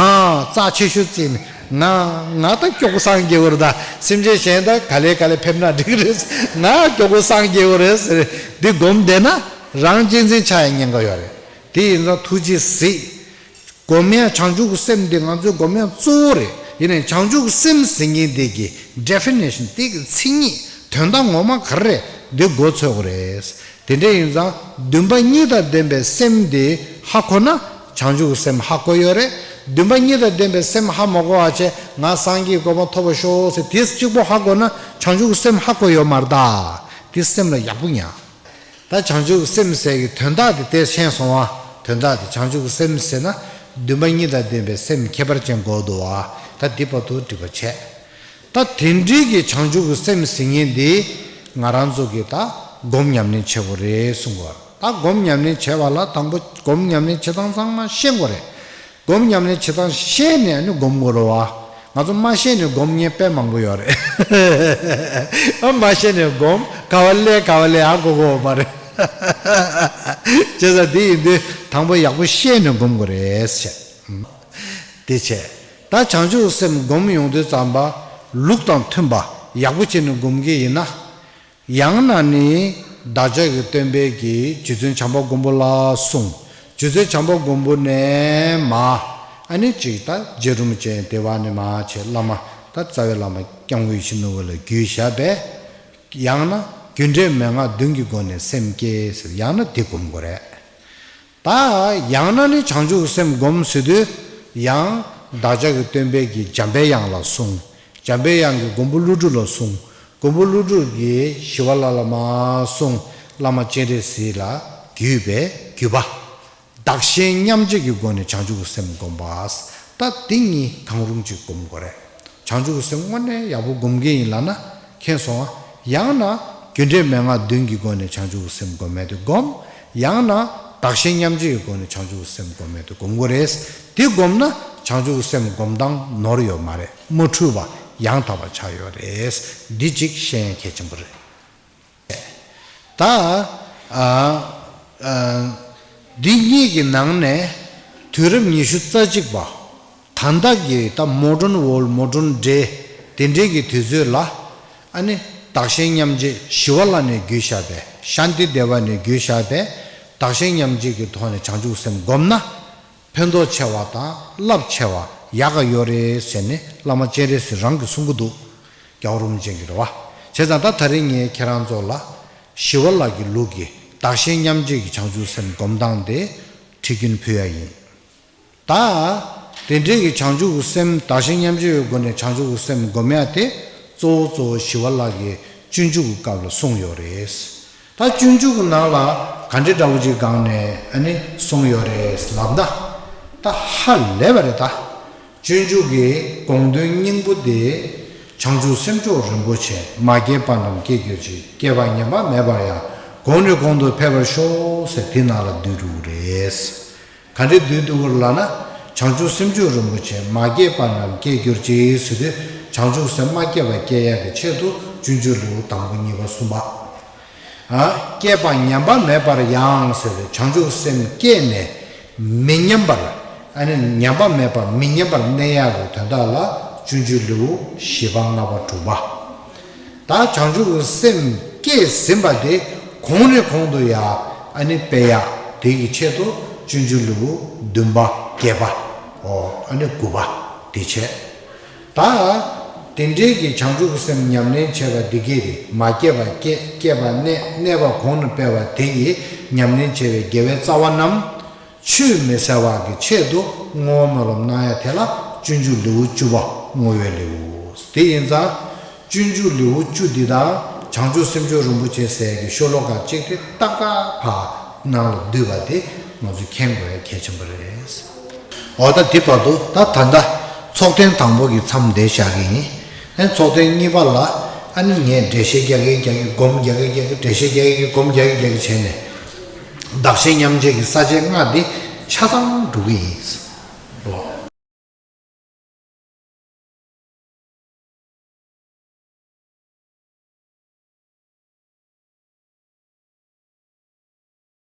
རྩ་ཆེ་ཤོས་བརྩིས་ནས་ང་ང་ད་མགྱོགས་པོ་སངས་རྒྱས་དགོས་རེད་ད། སེམས་ཅན་གཞན་ད་ག་ལེ་ག་ལེ་ཕེབས་ན་འགྲིག་གི་རེད། ང་མགྱོགས་པོ་སངས་རྒྱས་དགོས་རེད་ཟེར། འདི་སྒོམ་བསྡད་ན་རང་གཅེས་འཛིན་ཆགས་ཡའི་ཉེན་ཁ་ཡོད་རེད། དེ་ཡིན་ཙང་ཐུགས་རྗེས་གཟིགས། སྒོམ་ཡ་བྱང་ཆུབ་ཀྱི་སེམས་འདི་ང་ཚོའི་སྒོམ་ཡ་གཙོ་བོ་རེད། ཡིན་ནའི་བྱང་ཆུབ་ཀྱི་སེམས་ཟེར་མཁན་འདི་གི་ཌེ་ཕི་ནེ་ཤན་འདི་གི་མཚན་ཉིད་དོན་དག་ངོ་མ་ག་རེ་རེད་འདི་མགོ་ཚོད་དགོས་རེད། དེ་འདྲ་ཡིན་ཙང་བདུན་པ་གཉིས་དང་ལྡན་པའི་སེམས་འདི་ཧ་གོ་ན་བྱང་ཆུབ་ཀྱི་སེམས་ཧ་གོ་ཡོད་རེད། བདུན་པ་གཉིས་དང་ལྡན་པའི་སེམས་ཧ་མ་གོ་བ་བྱས་ང་སངས་རྒྱས་ཀྱི་གོ་འཕང་ཐོབ་པར་ཤོག་ཟེར་དེ་གཅིག་པོ་ཧ་གོ་ན་བྱང་ཆུབ་ཀྱི་སེམས་ཧ་གོ་ཡོད་མ་རེད་ད། དེ་སེམས་ལ་ཡག་པོ་ཉར། ད་བྱང་ཆུབ་ཀྱི་སེམས་ཟེར་གྱི་དོན་དག་དེ་དེ་ཤེས་སོང་བ། དོན་དག་དེ་བྱང་ཆུབ་ཀྱི་སེམས་ཟེར་ན་ འདུན་པ་གཉིས་དང་ལྡན་པའི་སེམས་ཁྱད་པར་ཅན་དགོས་འདུག་བ། ད་འདི་བར་དུ་འགྲིག་པ་བྱས། ད་དེ་འདྲའི་གི་བྱང་ཆུབ་ཀྱི་སེམས་ཟེར་མཁན་འདི་ང་རང་ཚོ་གི་ད་སྒོམ་ཉམས་ལེན་བྱེད་དགོས་རེད་གསུང་གི་ཡོད། ད་སྒོམ་ཉམས་ལེན་བྱེད་པ་ལ་དང་པོ་སྒོམ་ཉམས་ལེན་བྱེད་སྟངས་ཚང་མ་ཤེས་དགོས་རེད། སྒོམ་ཉམས་ལེན་བྱེད་སྟངས་ཤེས་ནས་ཨ་ནི་སྒོམ་དགོས་རེད་བ། ང་ཚོ་མ་ཤེས་ནས་སྒོམ་མཁན་དཔེ་མང་པོ་ཡོད་རེད། ཨ་མ་ཤེས་ནས་སྒོམ་ག་བ་ལས་ག་བ་ལས་ཨ་གོ་གོ་མ་རེད། བྱས་ཙང་འདི་ཡིན་དུས་དང་པོ་ཡག་པོ་ཤེས་ནས་སྒོམ་དགོས་རེད་ཟེར། དེ་བྱས། ད་བྱང་ཆུབ་སེམས་སྒོམ་ཡོང་དུས་ཙམ་པ་ལུགས་དང་མཐུན་པ་ཡག་པོ་བྱས་ནས་སྒོམ་གྱི་ཡིན་ན། ཡང་ན་ནི་བདག་ཅག་གི་སྟོན་པའི་གི་རྗེ་བཙུན་བྱམས་པ་མགོན་པོ་ལ་གསུངས། རྗེ་བཙུན་བྱམས་པ་མགོན་པོ་ནས་མ་ཨ་ནི་ཅིག་ད་རྗེ་རིན་པོ་ཆེ་དེ་བ་ནས་མ་བྱས་བླ་མ་ད་རྩ་བའི་བླ་མ་སྐྱབས་མགོན་ཡིད་བཞིན་ནོར་བུ་ལ་གུས་ཞབས་པས། ཡང་ན་རྒྱུ་འབྲས་མན་ངག་བདུན་གྱི་སྒོ་ནས་སེམས་བསྐྱེད་ཟེར། ཡང་ན་དེ་སྒོམ་དགོས་རེད། ད་ཡང་ན་ནི་བྱང་ཆུབ་སེམས་སྒོམ་ཟེར་དུས་ཡང་བདག་ཅག་གི་སྟོན་པའི་གི་འཇམ་པའི་དབྱངས་ལ་གསུངས། འཇམ་པའི་དབྱངས་ཀྱི་མགོན་པོ་ཀླུ་སྒྲུབ་ལ་གསུངས། མགོན་པོ་ཀླུ་སྒྲུབ་ཀྱིས་ཞི་བ་ལྷ་ལ་མ་གསུངས། བླ་མ་སྤྱན་རས་གཟིགས་ལ་གུས་པས་བརྒྱུད་པ། བདག་གཞན་མཉམ་བརྗེ་གི་སྒོ་ནས་བྱང་ཆུབ་ཀྱི་སེམས་སྒོམ་པ། ད་འདི་གཉིས་གང་རུང་ཅིག་སྒོམ་དགོས་རེད། བྱང་ཆུབ་ཀྱི་སེམས་དངོས་གནས་ཡག་པོ་སྒོམ་གྱི་ཡིན་ལབ་ན་མཁྱེན་སོང་ང་། ཡང་ན་རྒྱུ་འབྲས་མན་ངག་བདུན་གྱི་སྒོ་ནས་བྱང་ཆུབ་ཀྱི་སེམས་སྒོམ་མེད་དུ་སྒོམ། ཡང་ན་བདག་གཞན་མཉམ་བརྗེ་གི་སྒོ་ནས་བྱང་ཆུབ་ཀྱི་སེམས་སྒོམ་མེད་དུ་སྒོམ་དགོས་རེད། དེ་སྒོམ་ན་བྱང་ཆུབ་ཀྱི་སེམས་སྒོམ་སྟངས་ནོར་ཡོད་མ་རེད། མ་འཁྲུལ་བ་ཡང་དག་པ་ཆགས་ཡོད་རེད། འདི་གཅིག་ཤེས་ཡ་གལ་ཆེན་པོ་རེད། ད། ཨ། ཨ། འདི་གཉིས་ཀྱི་ནང་ནས་དུས་རབས་ཉི་ཤུ་རྩ་གཅིག་པ། ད་ལྟ་གི་ད་མོ་ཌརན་ཝོལ་མོ་ཌརན་ཌེ་དེ་འདྲའི་གི་དུས་ཚོད་ལ། ཨ་ནི་བདག་གཞན་མཉམ་བརྗེ་ཞི་བ་ལྷ་ནས་བརྒྱུད་བཞག་པའི་ཤཱནྟི་དེ་བ་ནས་བརྒྱུད་བཞག་པའི་བདག་གཞན་མཉམ་བརྗེ་གི་ཐོག་ནས་བྱང་ཆུབ་སེམས་བསྒོམས་ན། ཕན་ཐོགས་ཆེ་བ་དང་རླབས་ཆེ་བ་ཡག་ག་ཡོད་རེད་ཟེར་ནས་བླ་མ་སྤྱན་རས་གཟིགས་རང་གིས་གསུང་གི་འདུག་རྒྱལ་བ་རིན་པོ་ཆེ་གིས་རེད་བ། བྱས་ཙང་ད་ད་རིང་ངས་ཁྱེད་རང་ཚོ་ལ་ཞི་བ་ལྷ་གི་ལུགས་ཀྱི་བདག་གཞན་མཉམ་བརྗེ་གི་བྱང་ཆུབ་སེམས་སྒོམ་སྟངས་དེ་ཁྲིད་རྒྱུན་ཕུལ་ཡ་ཡིན། ད་དེ་འདྲའི་གི་བྱང་ཆུབ་ཀྱི་སེམས་བདག་གཞན་མཉམ་བརྗེའི་སྒོ་ནས་བྱང་ཆུབ་ཀྱི་སེམས་སྒོམ་ཡ་དེ་གཙོ་བོ་གཙོ་བོ་ཞི་བ་ལྷ་གི་སྤྱོད་འཇུག་གི་སྐབས་ལ་གསུངས་ཡོད་རེད། ད་སྤྱོད་འཇུག་གི་ནང་ལ་ག་འདྲའི་འདྲ་བོ་ཅིག་སྒང་ནས་ཨ་ནི་གསུངས་ཡོད་རེད་ལབ་ན། ད་ཧ་ལས་པ་རེད་ད། སྤྱོད་འཇུག་གི་དགོངས་དོན་སྙིང་པོ་དེ། བྱང་ཆུབ་སེམས་མཆོག་རིན་པོ་ཆེ། མ་སྐྱེས་པ་རྣམས་སྐྱེ་གྱུར་ཅིག་སྐྱེས་པ་ཉམས་པ་མེད་པར་ཡང་། གོང་ནས་གོང་དུ་འཕེལ་བར་ཤོག་ཟེར་དེ་ནང་ལ་བསྡུས་འདུག་རེད། ག་འདྲའི་བསྡུས་འདུག་ལབ་ན། བྱང་ཆུབ་སེམས་མཆོག་རིན་པོ་ཆེ། མ་སྐྱེས་པ་རྣམས་སྐྱེ་གྱུར་ཅིག་ཟེར་དུས་བྱང་ཆུབ་སེམས་མ་སྐྱེས་པ་སྐྱེ་ཡག་གི་ཆེད་དུ་སྤྱོད་འཇུག་ལེའུ་དང་པོ་གཉིས་པ་གསུམ་པ། ཨ། སྐྱེས་པ་ཉམས་པ་མེད་པར་ཡང་ཟེར་བའི་བྱང་ཆུབ་སེམས་སྐྱེས་ནས་མི་ཉམས་པར། ཨ་ནི་ཉམས་པ་མེད་པར་མི་ཉམས་པར་གནས་ཡག་གི་དོན་དག་ལ་སྤྱོད་འཇུག་ལེའུ་བཞི་པ་ལྔ་པ་དྲུག་པ། ད་བྱང་ཆུབ་ཀྱི་སེམས་སྐྱེས་ཟིན་པ་དེ་གོང་ནས་གོང་དུ་ཡར་ཨ་ནི་སྤེལ་ཡག་དེ་གི་ཆེད་དུ་སྤྱོད་འཇུག་ལེའུ་བདུན་པ་བརྒྱད་པ། ཨོ། ཨ་ནི་དགུ་པ་དེ་བྱས། ད་དེ་འདྲའི་གི་བྱང་ཆུབ་ཀྱི་སེམས་ཉམས་ལེན་བྱས་པ་འདི་གས་རེད། མ་སྐྱེས་པ་སྐྱེ། སྐྱེས་པ་གནས། གནས་པ་གོང་ནས་སྤེལ་བ་དེ་ཡིས་ཉམས་ལེན་བྱས་པའི་དགེ་བའི་རྩ་བ་རྣམས་ཆུད་མི་ཟ་བ་གི་ཆེད་དུ་བསྔོ་བ་སྨོན་ལམ་གནང་ཡ་དེ་ལ་སྤྱོད་འཇུག་ལེའུ་བཅུ་པ་བསྔོ་བའི་ལེའུ། དེ་ཡིན་ཙང་སྤྱོད་འཇུག་ལེའུ་བཅུ་འདི་དང་བྱང་ཆུབ་སེམས་མཆོག་རིན་པོ་ཆེ་ཟེར་གི་ཤོ་ལོ་ཀ་གཅིག་དེ་ཏག་ཏག་ཕར་ནང་ལ་བསྡུས་པ་དེ་ང་ཚོས་མཁྱེན་དགོས་ཡ་གལ་ཆེན་པོ་རེད། འོ། ད་འདི་བར་དུ་ད་ད་ལྟ་ཚོགས་ཐེངས་དང་པོ་གི་མཚམས་འདིར་བཞག་གི་ཡིན། ཨ། ཚོགས་ཐེངས་གཉིས་པ་ལ་ཨ་ནི་ངས་འགྲེལ་བཤད་རྒྱག་གི་རྒྱག་གི། སྒོམ་རྒྱག་གི་རྒྱག་གི། འགྲེལ་བཤད་རྒྱག་གི་རྒྱག་གི། སྒོམ་རྒྱག་གི་རྒྱག་གི་བྱས་ནས་བདག་གཞན་མཉམ་བརྗེ་གི་ས་བཅད་ལྔ་འདི་ཆ་ཚང་འགྲོ་གི་ཡིན།